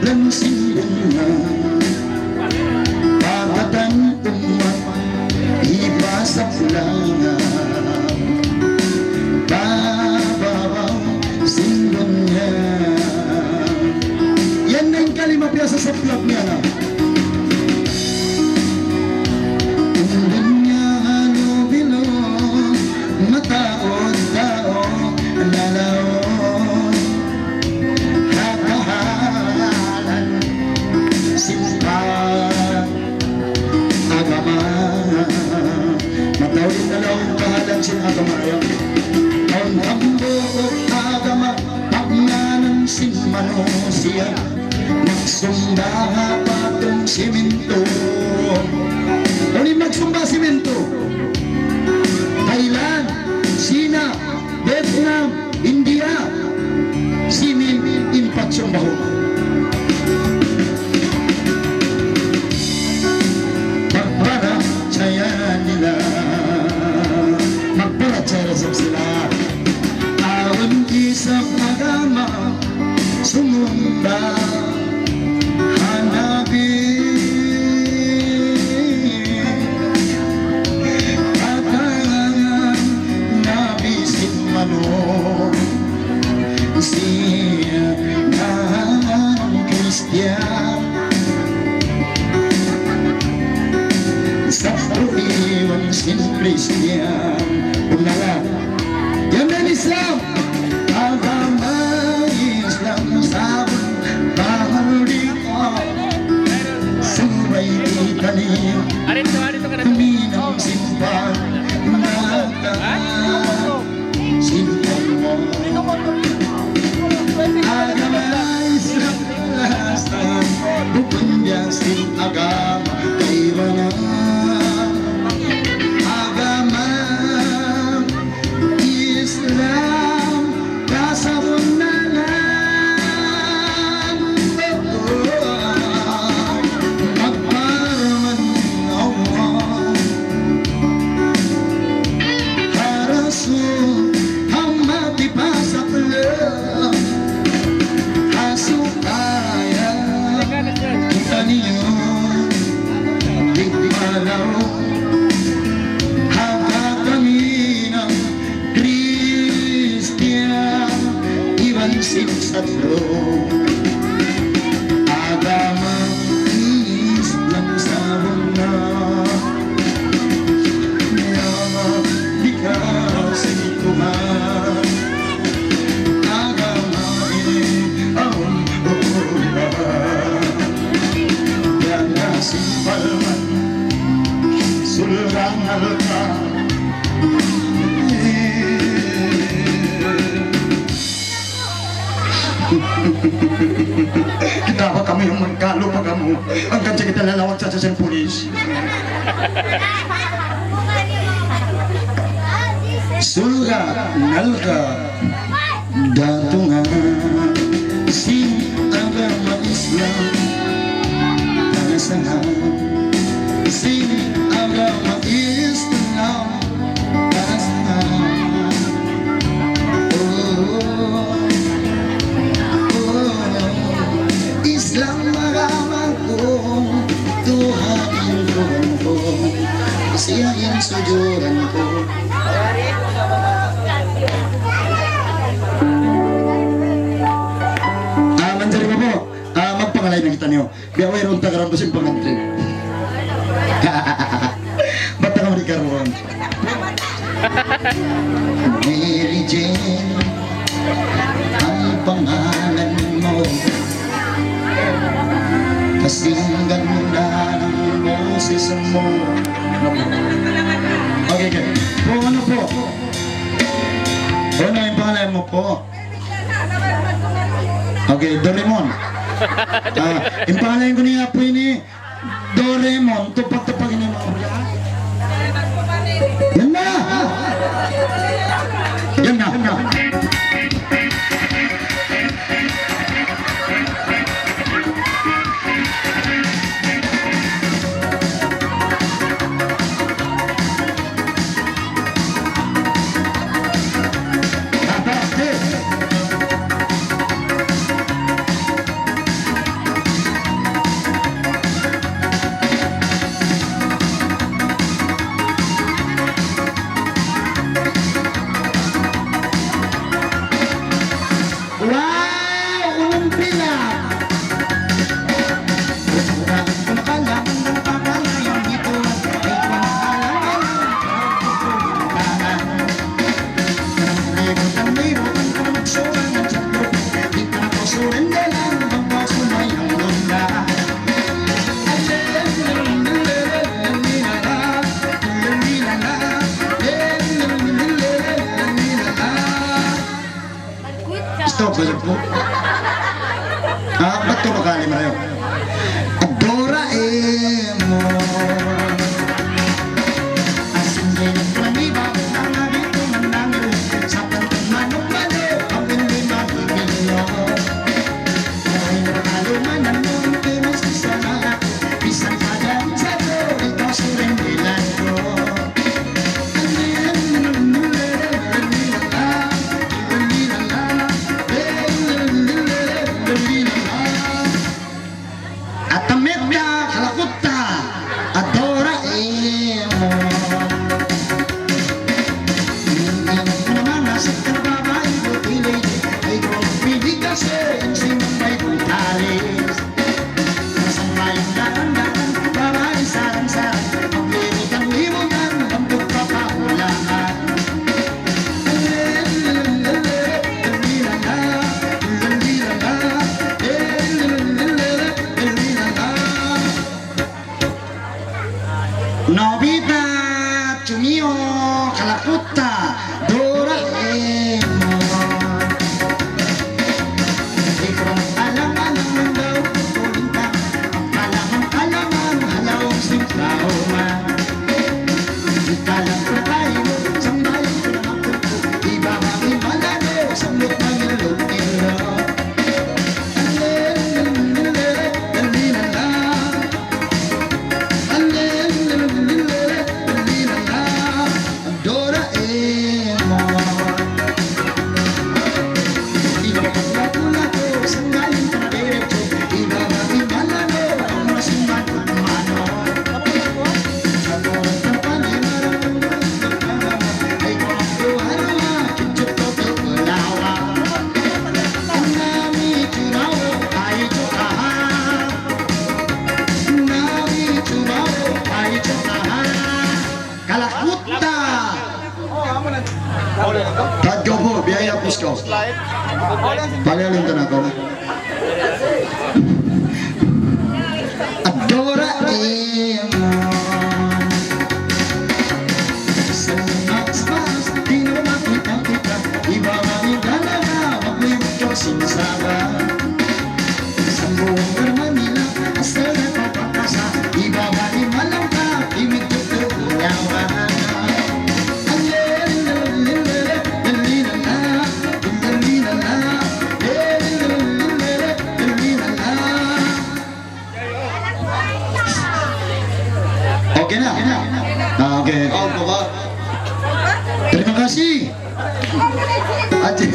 Laung sin dunya, pa matan ummat, hipasapul-an pa babaw sin dunya. Yan na in kalima piyasasaplag niya na. Sumba ha patong siminto. Unu in magsumba siminto? Thailand, China, Vietnam, India. Siminto in pagsumbahun. Magparachaya nila. Magparachaya sila. Awn isab agama sumumba ha Nabi. Katan Nabi sin manuk, siya in Kristiyan. Sapulu' iban sin Kristiyan. Bunnal. Yan in Islam. Agama Islam sabab bahul di' subay kitaniyu tuminang simba mata sin Allah. Agama Islam, bukun biya' sin agama kaibanan. Agama Islam kasabunnalan. Magparman Allah ha Rasul, ha mati pasakla, ha supaya kitaniyu di' malaw ha kakaminang Kristiyan iban sin satru. Agama Islam sabunna. Ya, di' ka sin Tuhan. Agama ini awn ukuran. Yan na simpan man. Sulrangal ka. Kita ba kamu yang mangkalu pa kamu? Hangkan sa kita lalawag sa, sa, sin pulis. Sulga, nalga, datungan sin agama Islam. Panasahan sin agama Islam. Islam agama ku, Tuhan in Tuhan ku, siya in sujuran ku. Ah, manjari ba po? Ah, magpangalain na kitaniyu. Biya' wayruun tagaran pa sin pangantri. Bat ta kamu di' karuun? Mary Jane ang pangalan mo. Kasing ganda ng boses mo. Okay, okay. Po, ano po? Ano in pangalan mo po? Okay, Doraemon. Ah, in pangalan ku ini, apu' ini, Doraemon, tupag-tupag ini manga bula. Yan na! Yan na! Wow! Unang pila! Stop ba yan po? Ah, bat tulu kali marayaw. Doraemon. Atametta kalakutta, Doraemon. Nobita, Chumio, kalakutta, Doraemon. Kalakutta. Tadyo po, biya' yan, Kusko. Palihalin ta na ko. Doraemon. Okay na? Ah, okay. Terima kasih. Ate.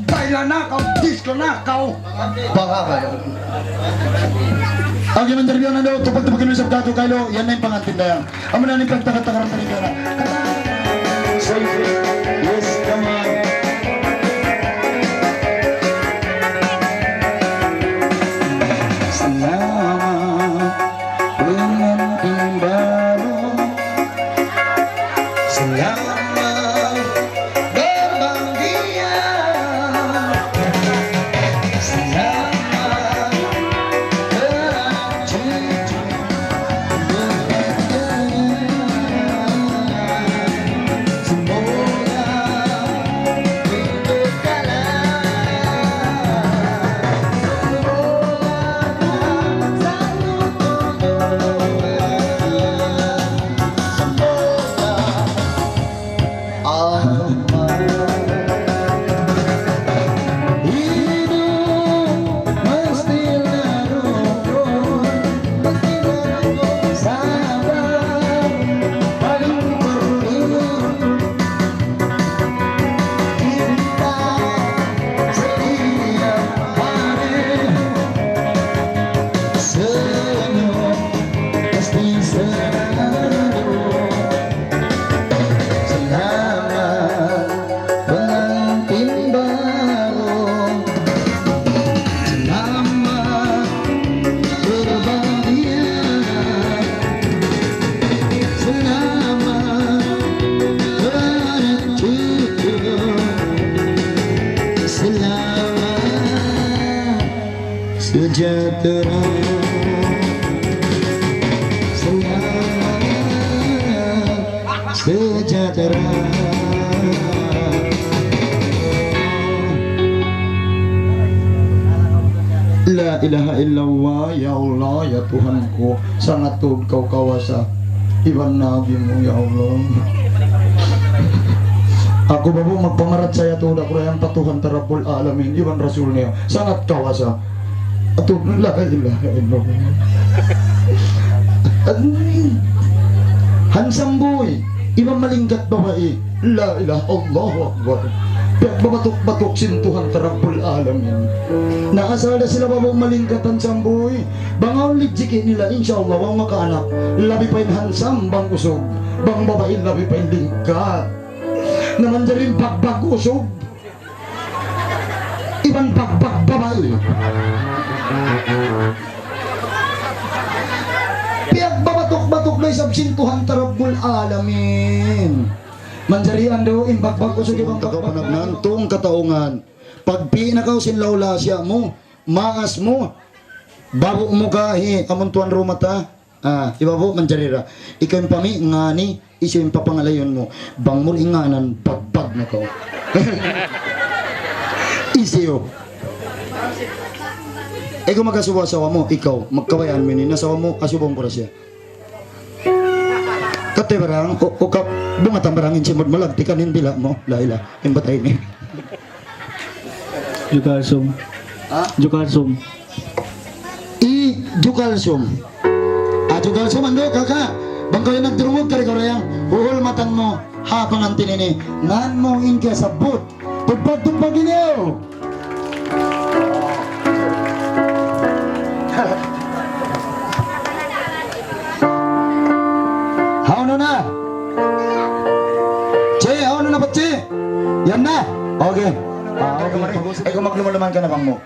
Baila na kaw, disco na kaw. Baka kayo. Agi man darbiyan na daw, tupag-tupag kami sa dato kayo, yan na in pangantin na yan. Amu na in pagtakat-takat na rin na. Yes, come on. Sejahtera. La ilaha illallah, ya Allah, ya Tuhanku, sangat tuud kaw kawasa. Iban Nabi mu, ya Allah. Aku babu' magpamarachaya tuud aku dayn pa Tuhan ta Rabbul Alamin, iban Rasul niya, sangat kawasa. Atu, la ilaha illallah. Handsome boy, iban malingkat babai. La ilaha, Allahu Akbar. Piyagbabatuk-batuk sin Tuhan ta Rabbul Alamin. Na asal da sila babu' malingkat handsome boy. Bang awn rijiki' nila, insya Allah, bang makaanak. Labi pa in handsome bang usug. Bang babai labi pa in lingkat. Na manjari in bagbag usug. Iban bagbag babai. Piyagbabatuk-batuk da isab sin Tuhan ta Rabbul Alamin. Manjari andu' in bagbag usug iban bagbag babai. Tung kataungan. Pagpi' na kaw sin laulasiya mu, maas mu, babu' mu ka hi amun tuan rumah ta. Ah, iban babu' manjari ra. Ikaw in pami' ngani, hisiyu in papangalayun mu. Bang mu ri' ingatan, bagbag na kaw. Hisiyu. Ikaw mag-asubu asawa mu, ikaw. Magkabayaan mu ini, in asawa mu, asubuhun ku ra siya. Katu' barang, u-, ukab, bungatan barang in simud mu, lagtikan in dila' mu. La ilaha, in batay ini. Jukalsum. Ha? Jukalsum. I Jukalsum. Ah, Jukalsum, andu', kaka'. Bang kaw yan nagdurungug, kari kaw ra yan. Huhulmatan mu, ha, pangantin ini. Ngan mu in kiyasabbut. Tugpag-tugpag ini, o. Hawnu na? Chi, hawnu na, Pachi? Yan na? Okay. Ah, okay. Ay, kung maglumalaman ka na bang mu.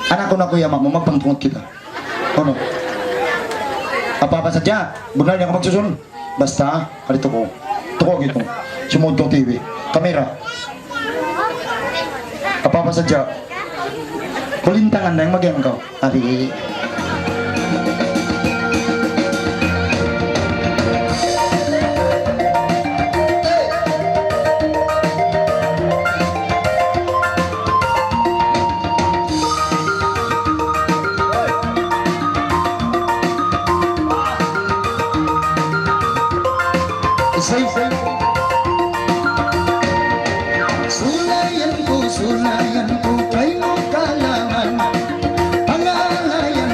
Anak ku na kuya, mak mu, magpangtungut kita. Ano? Apa-apa sadja, bunnal niya aku magsusun. Basta, ari tuku. Tuku gitu. Sumud kaw T V. Kamera. Apa-apa sadja. Kulintangan na in magyan kaw. Ari. Sulayan ku, sulayan ku, kaymu kalangan. Pangalayan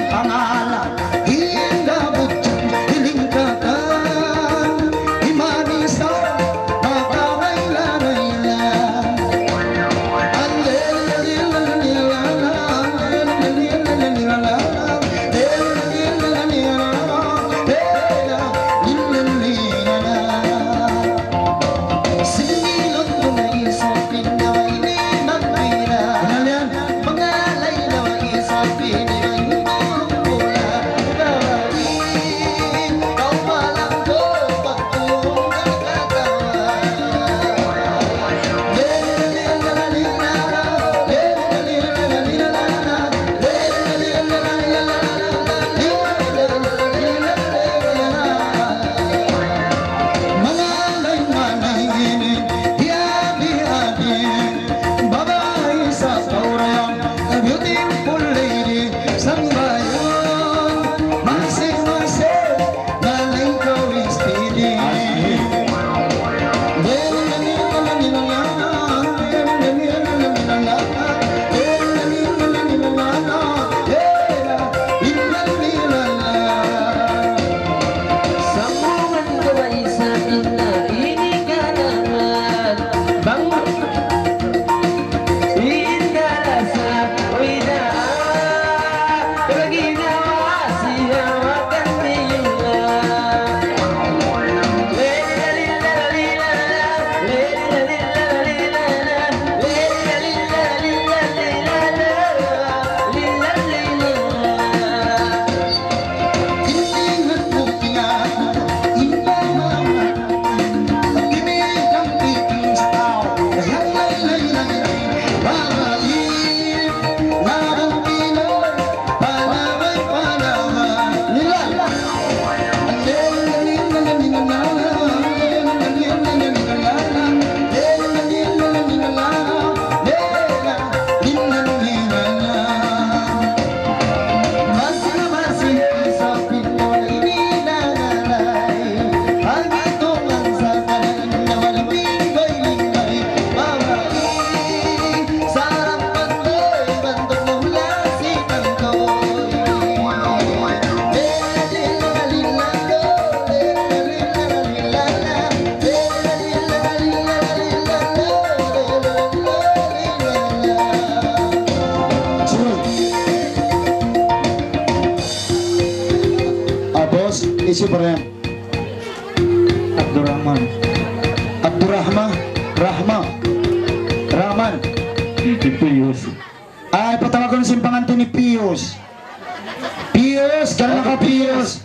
Isi pa yan. Abdurrahman. Abdurrahman. Rahma. Rahman. Di Pius. Ay, patawagun sin panganti' ni Pius. Pius, kala naka Pius.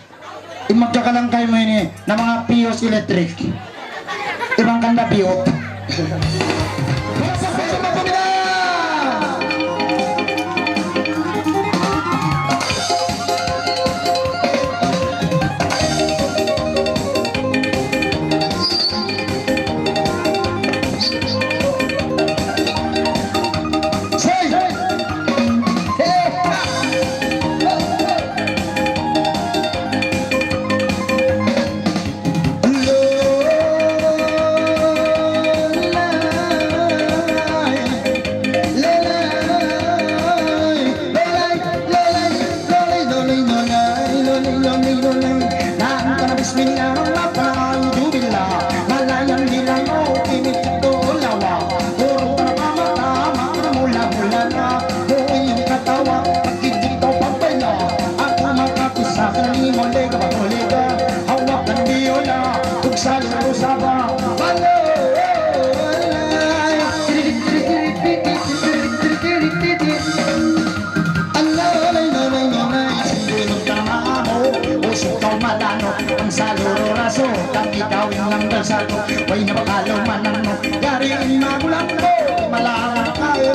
In magkakalang kaymu ini, na manga Pius Electric. Iban kanda Pius. Usug kaw malanuk, bang saluru' rasul, tapi kawin lang dasal ku, way na bakalu mananuk, yari in magulang mu, malanuk kayu,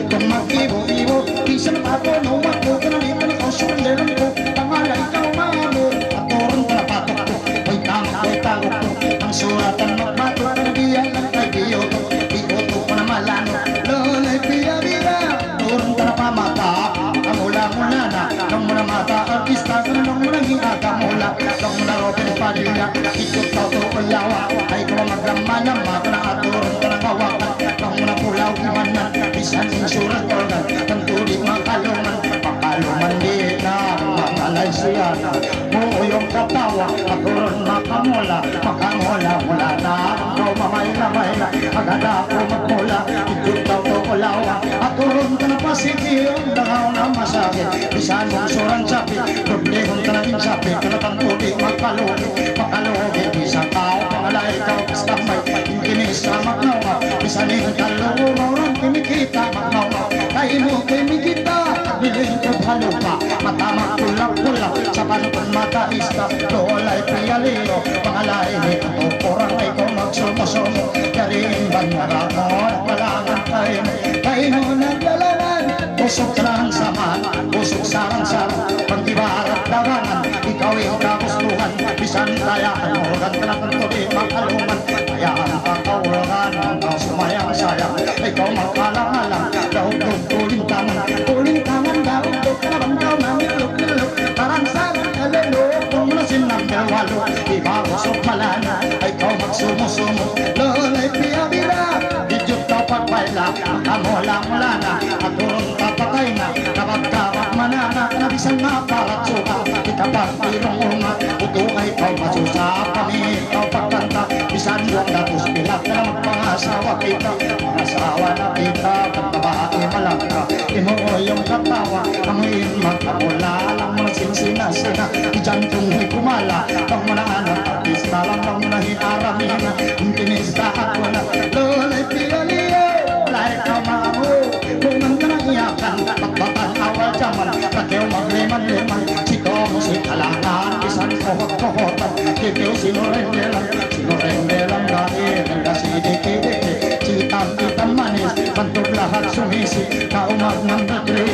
kung mag-ibu-ibu, bisan pa aku, numak ku, kanami-nami, usug in dalan ku, pangalay kaw mamu, aturun ka na patuk ku, way tamak, way taluk ku, ang suratan magbatuk, kanabihan lang kay Biyoto, Biyoto pa na malanuk, lulay piyabira. Turun ka na pa mata, makamula-mula na. Laung mu na mata artista, laung mu na hi Agamula. Laung mu na Robin Padilla, ikut tau tu palawa. Ay kaw maglama-lama, kana aturun ka na kawakan. Laung mu na Pulaw Imanan, bisan insurance organ. Tantu di' makaluman, makaluman di' na, makalaysiyanan. Mu yung katawa, aturun makamula, makamula-mula na. Kaw mamayla-mayla, agad aku magmula. Ikut tau tu palawa. Aturun ka na pa sigi, daw na masakit. Bisan mungsuran sapi, dublihun ka na in sapi, kana tantu di' makalugi, makalugi. Bisan kaw, pangalay kaw, basta may, in kinis sa magnawa. Bisan in kalugi, mauran kimikita, magnawa. Kaymu kimikita, bilin ku halupa, mata magpula-pula, sa panukun mata ista, lulay piyaliyo, pangalay ni atu, orang ay kaw magsumu-sumu, yari in banyaga mu, walangan kaymu. Kaymu naglalangan, usug sarang-saman, usug sarang-saman, pag-ibarat larangan, ikaw in kagustuhan, bisan kayaan, organ ka na tantu di' makaluman, kayaan ka kaulgan, kaw sumayang-sayang, ikaw makalang-alang, daug-dug kulintangan, kulintangan, daug-dug, kalabang daw, mamikluk-mikluk, sarang-sarang, kaluluk, kung muna sin number walu, iba usug malana, ay kaw magsumu-sumu, lulay piyabira, Ijuk tau pagbayla, makamula-mula na, aturun papatay na, kabag-kabag manana, na bisan maparatsuka, ikapag-irung-unga, utu ay kaw masusa, pamit kaw pagkanta, bisan duwang datus pilat na magpangasawa kita, pangasawa na kita, pagbabae malangka, imuyong katawa, amuin makamula, alam mo na sinsina-sina, ijantung ni kumala, pangmunaan ng artista, alam mo na hiaramina, intinista ako na, lulay piyaliyo, lay kamamu, bungan ka na iyakan, pagbatan awal jaman, pagyaw magliman-liman, sikaw mu si kalangan, bisan kohot-kohotan, kikiw sinurendelan, sinurendelan, dati, nagkasidiki-diki, sitam-itam manis, bantog lahat sumisi, kaumag ng dagri,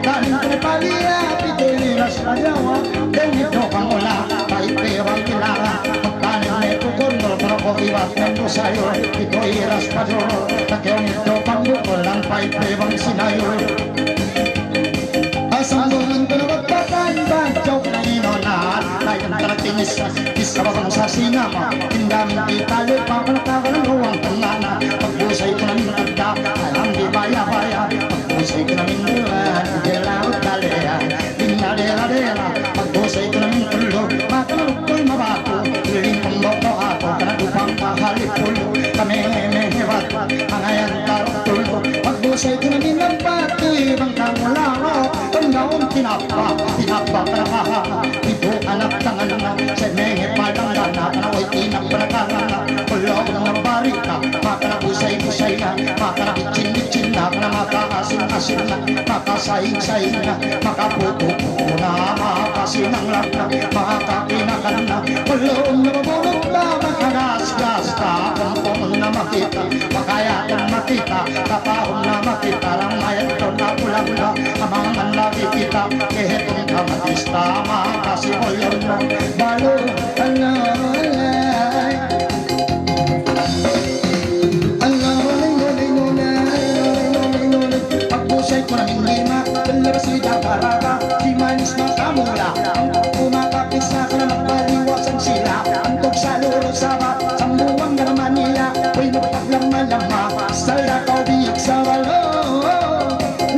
Tanim ku paliya, pituy iras pa jawa, dengit no pangula, paipe wang kilara, magtanim ne tukun, nol paroko iwat nang dusayo, pituy iras pa duro, takew nito pangbukul, ang paipe wang sinayo. Asang bungan ko na magpatan, banjok na inonan, na yung talakinis, isa ba bang sa sinama, tindamin kita lupa, palakawan ang ruwang tangana, pagbusay ko na nitagda, alam di baya-baya, Usay ka na minduan, dela utale, dela dela dela. Pag-usay ka na mintulu, mata na rukoy mabaku. Liling pang boko ako, kana dupang kahalipulu. Kami mehebat, hangayan tarong tulu. Pag-usay ka na minampat, ibang kamularo. Panggaon tinapa, tinapa ka na kaha. Ibu Anak tangan na, sa' menge palang na, na, na, way tinap na tangan na, kulong na barika, maka na busay-busay na, maka na bitsin-bitsin na, na maka asin-asin na, maka saing-saing na, maka putu-putu na, maka sinanglang na, maka kinakan na, kulong na mabulog na, maka gas-gas na, kumpong na makita, maka yatang makita, kapahong na makita, lang mayat na pulang na, amangan lagi kita, kehetong kamatista, maka simulyon na, balu, Alay, alay, alay, alay, alay. Pagbusay ku na in lima, belum sida baraka, di manis makamula. Ang kumakapit sa kanila, magbaliwasan sila. Ang tugsa lurus sa ba, sambuwang na Manila, uy, magpaglama-lama, salda ka biyag sa walo.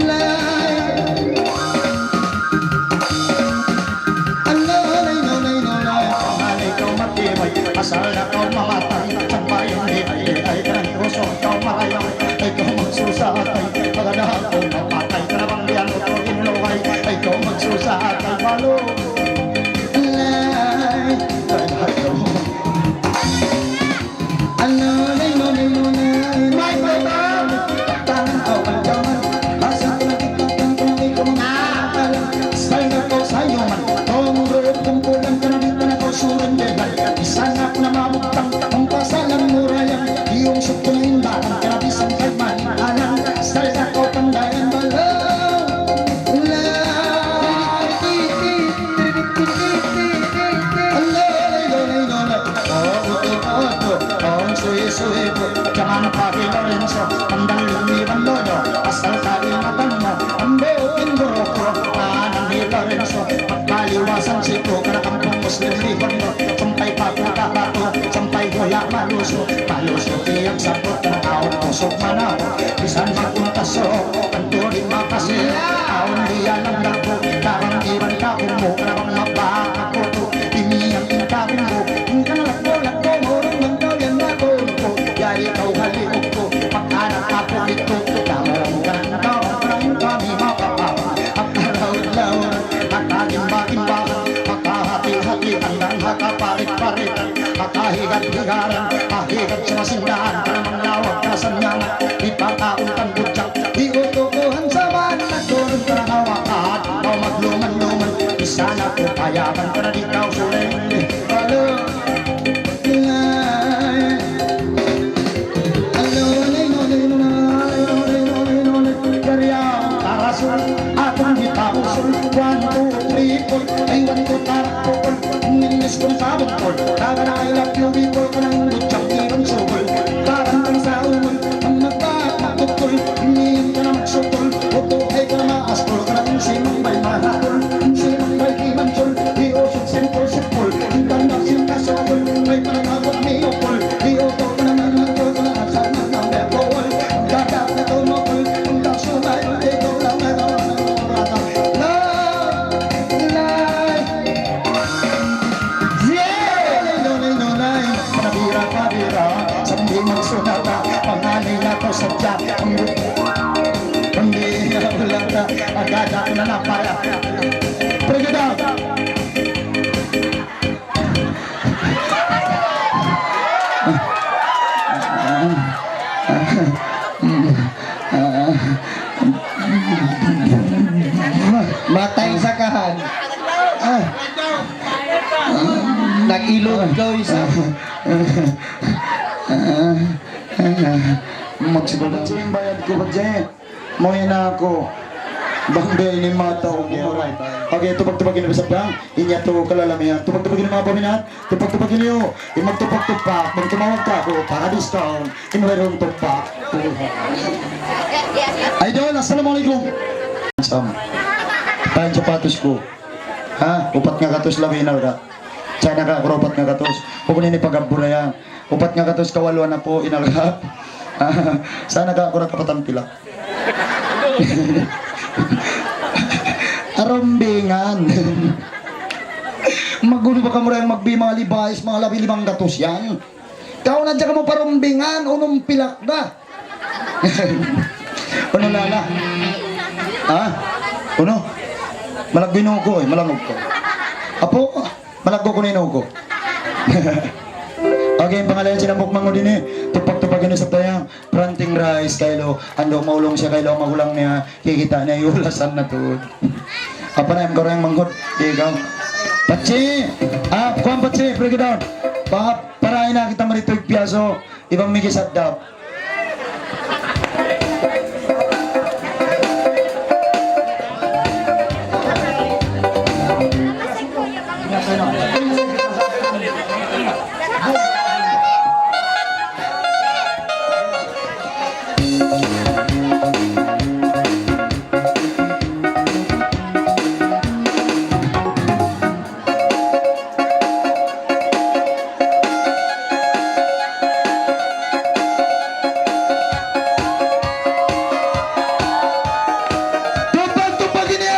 Lay. Anay, anay, anay, anay, anay, ikaw matibay, asal na kaw mamatay, sampay, hindi, ay, ay, ay, kanang usok, ikaw marayang, ikaw magsusatay, pagkadaan ko mapatay, kanabang diyan ko to inlaway, ikaw magsusatay, balo. Anay, anay, anay. Ano, nino, nino, nino, nino, nino, tangkaw, tangkaw, asa ko nakikita, tangkaw, ikaw, mga akala, salda ko sa iyo man, tumurot, kumpulan ka na, di ka na ko surrender, bisan ako na mabutang, ang pasalan mo, rayang, iyong sukto na indahan, karabisan kay man, alang, salda ko, pandayan, balaw. Asal kalimatang mo, ambo, pinduroko, anang ni Lorenzo, pagpaliwasan siku, kanakampung Muslim di Hondo, sampay pa kuta batu, sampay hula' maluso, maluso tiyag saput, na awn pusuk manaw, bisan makuntaso, Turi makasi, awn diya nang laku, karang iban kakumu, karang mabaka kuku, ini yang ingkakumu, ingkang laku-laku, murung mangkau yan laku, yari kau hali uku, makanak aku itu, kamu ingkang kau, karang kami mapapa, maka laut-laut, maka imba-imba, maka hati-hati, andang haka parit-parit, maka higat-higaran, maka higat sinasindahan, karang manglawag kasanyaman, ipataun kan bujang, Iutukuhan sa man nagturun ka na hawakan, o magluman-luman, isa na ko payagan ka na di ka usuling. Hello. Hello, hello, hello, hello, hello, hello, hello, hello. Dari ang karasul, atong di pa usul. One, two, three, four. Ay, one, two, tara, four. Nindis kong sabon, four. Taga na I love you, people, kanang bujang, iban subul. Parang kang sa umul. Ang magbaak magtukul, hindi ka na magsutul. Utuhay ka na maastul, ka na insiman bay mahatul. Insiman bay di mansul, di usog simpul-simpul. Ang tanda sila kasukul, may panagawag miyukul. Di utok ka na nangangkul, ka na asal na nang bepowal. Ang dadak na tumukul, ang dasumay, ikaw lang na nangangkul. Love, life. Yeah! Nunay, nunay, nunay, panabira, panabira, sambil magsunata, panganay na to sadya, kundi, kundi, wala na, agad ako na napara. Brigada! Matay sa kahan. Ah. Nag-ilog ka, isa. Magsibad ang bayad ko ba, Jay? Muwi na aku. Bang biya' ini mata, okay, alright. Okay, tupag-tupag ini, sabda. Inya tu kalalamihan. Tupag-tupag ini, manga paminaan. Tupag-tupag ini, oh. Imagtupak-tupak, magtumawag ka aku, para discount. In wayruun tupak. Idol, assalamualaikum. Sam. Tayo sapatos ku. Ha? Upat nga katos labi, inalga'. Sana ka, kura upat nga katos. Pukun ini pagabura yan. Upat nga katos kawaluan na po, inalga'. Sana ka, kura kapatan pila. Arumbingan. Magulo ba kamu rin magbi mga libais, mga labi limang gatus yan? Kau na dyan kamu parumbingan, unum pilak na. Unu na na? Ha? Unu? Malagwino ko eh, malangog ko. Apo? Malaggu' kunu' in ū ku. Okay, in pangalayan sin hambuuk mangud ini, tupag-tupag ini sa tayang, Pranting Rice, kaylu, andu' maulung siya, kaylu, magulang niya, kikita' niya, iyulasan na tuud. Apa na in karayang mangud? Ikaw. Patsi! Ah, kuwan, Patsi, break it down. Pa-, parahi na kita mari tuud piyaso. Iban migi sadap. Tupag-tupag ini!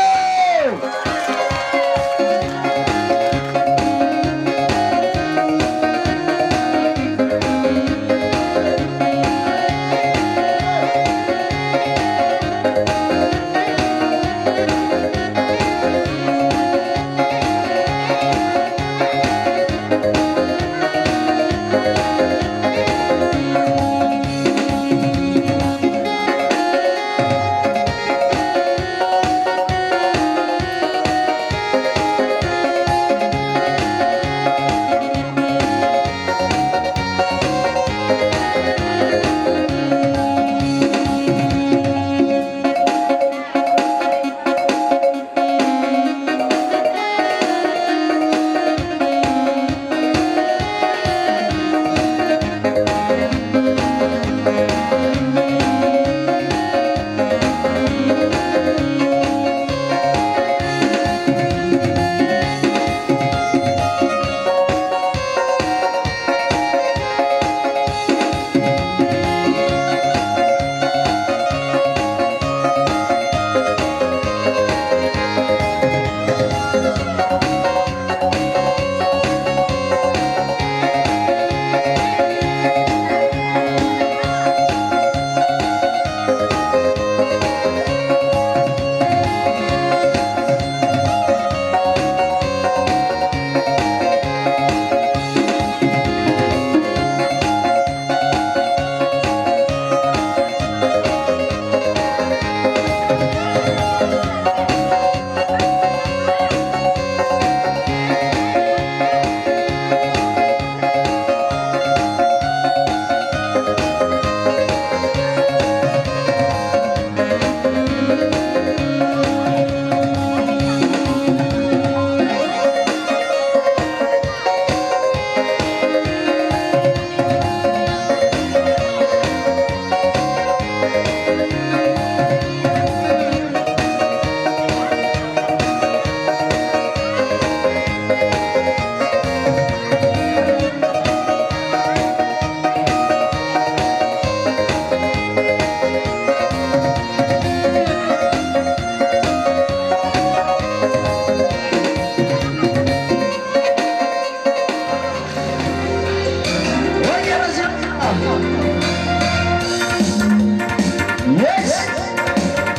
Yes!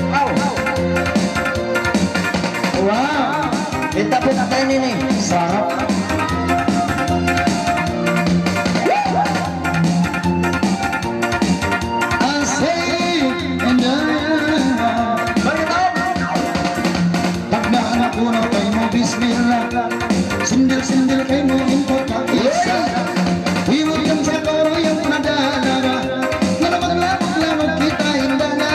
Aw! Wow! Kita po na tayo nini. Sarap. Asik, indah. Balik tayo. Pagdahan aku na kaymu bismillah. Sindil-sindil kaymu intu ka isa. Iwag yan sa toro yang panadala. Nga naman lamag-lamag kita inda na.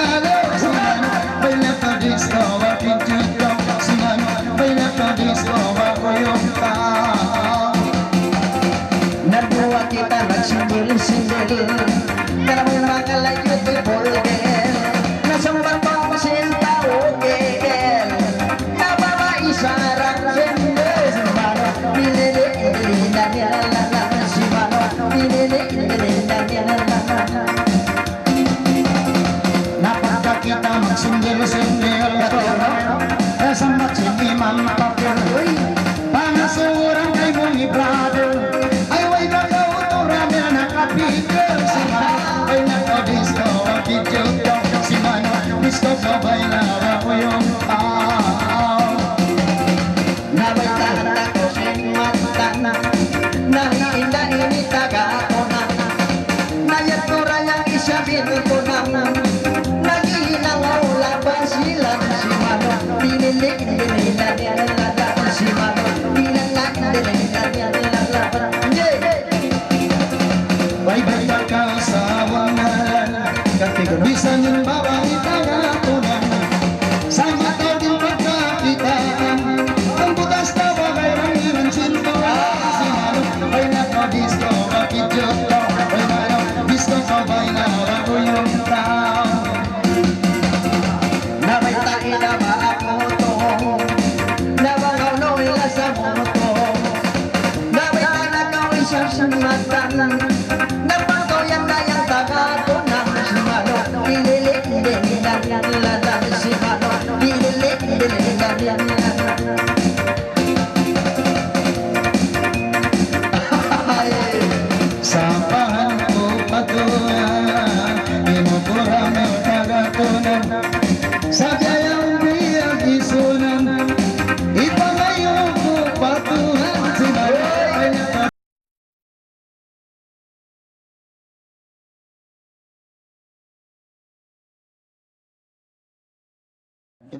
Simano, baila ka disco, wakin juto. Simano, baila ka disco, wakuyong ka. Nabuwa kita nagsindil-sindil. Kalamu makalayo ti polder. Nasambat pa sin tau, gel. Nababa isarang sindil. Simano, pinili, pinili na nila. Simano, pinili, pinili na nila. Napagka kita magsindil-sindil, eh, sambat sin Imam Pakir. Pangasuran kaymu hi brother. Ay, way na kauturan na nakapikir. Simano, ay, nakadisco, ang kidyo. Simano, disco, sabay na ako yung tao. Nabay tahan ako sin mat-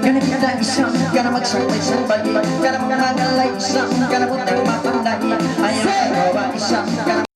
Gana kada isab, gana magsambay-sambay, gana mangagalay isab, gana butang mapanday. Ayaw kawa isab, gana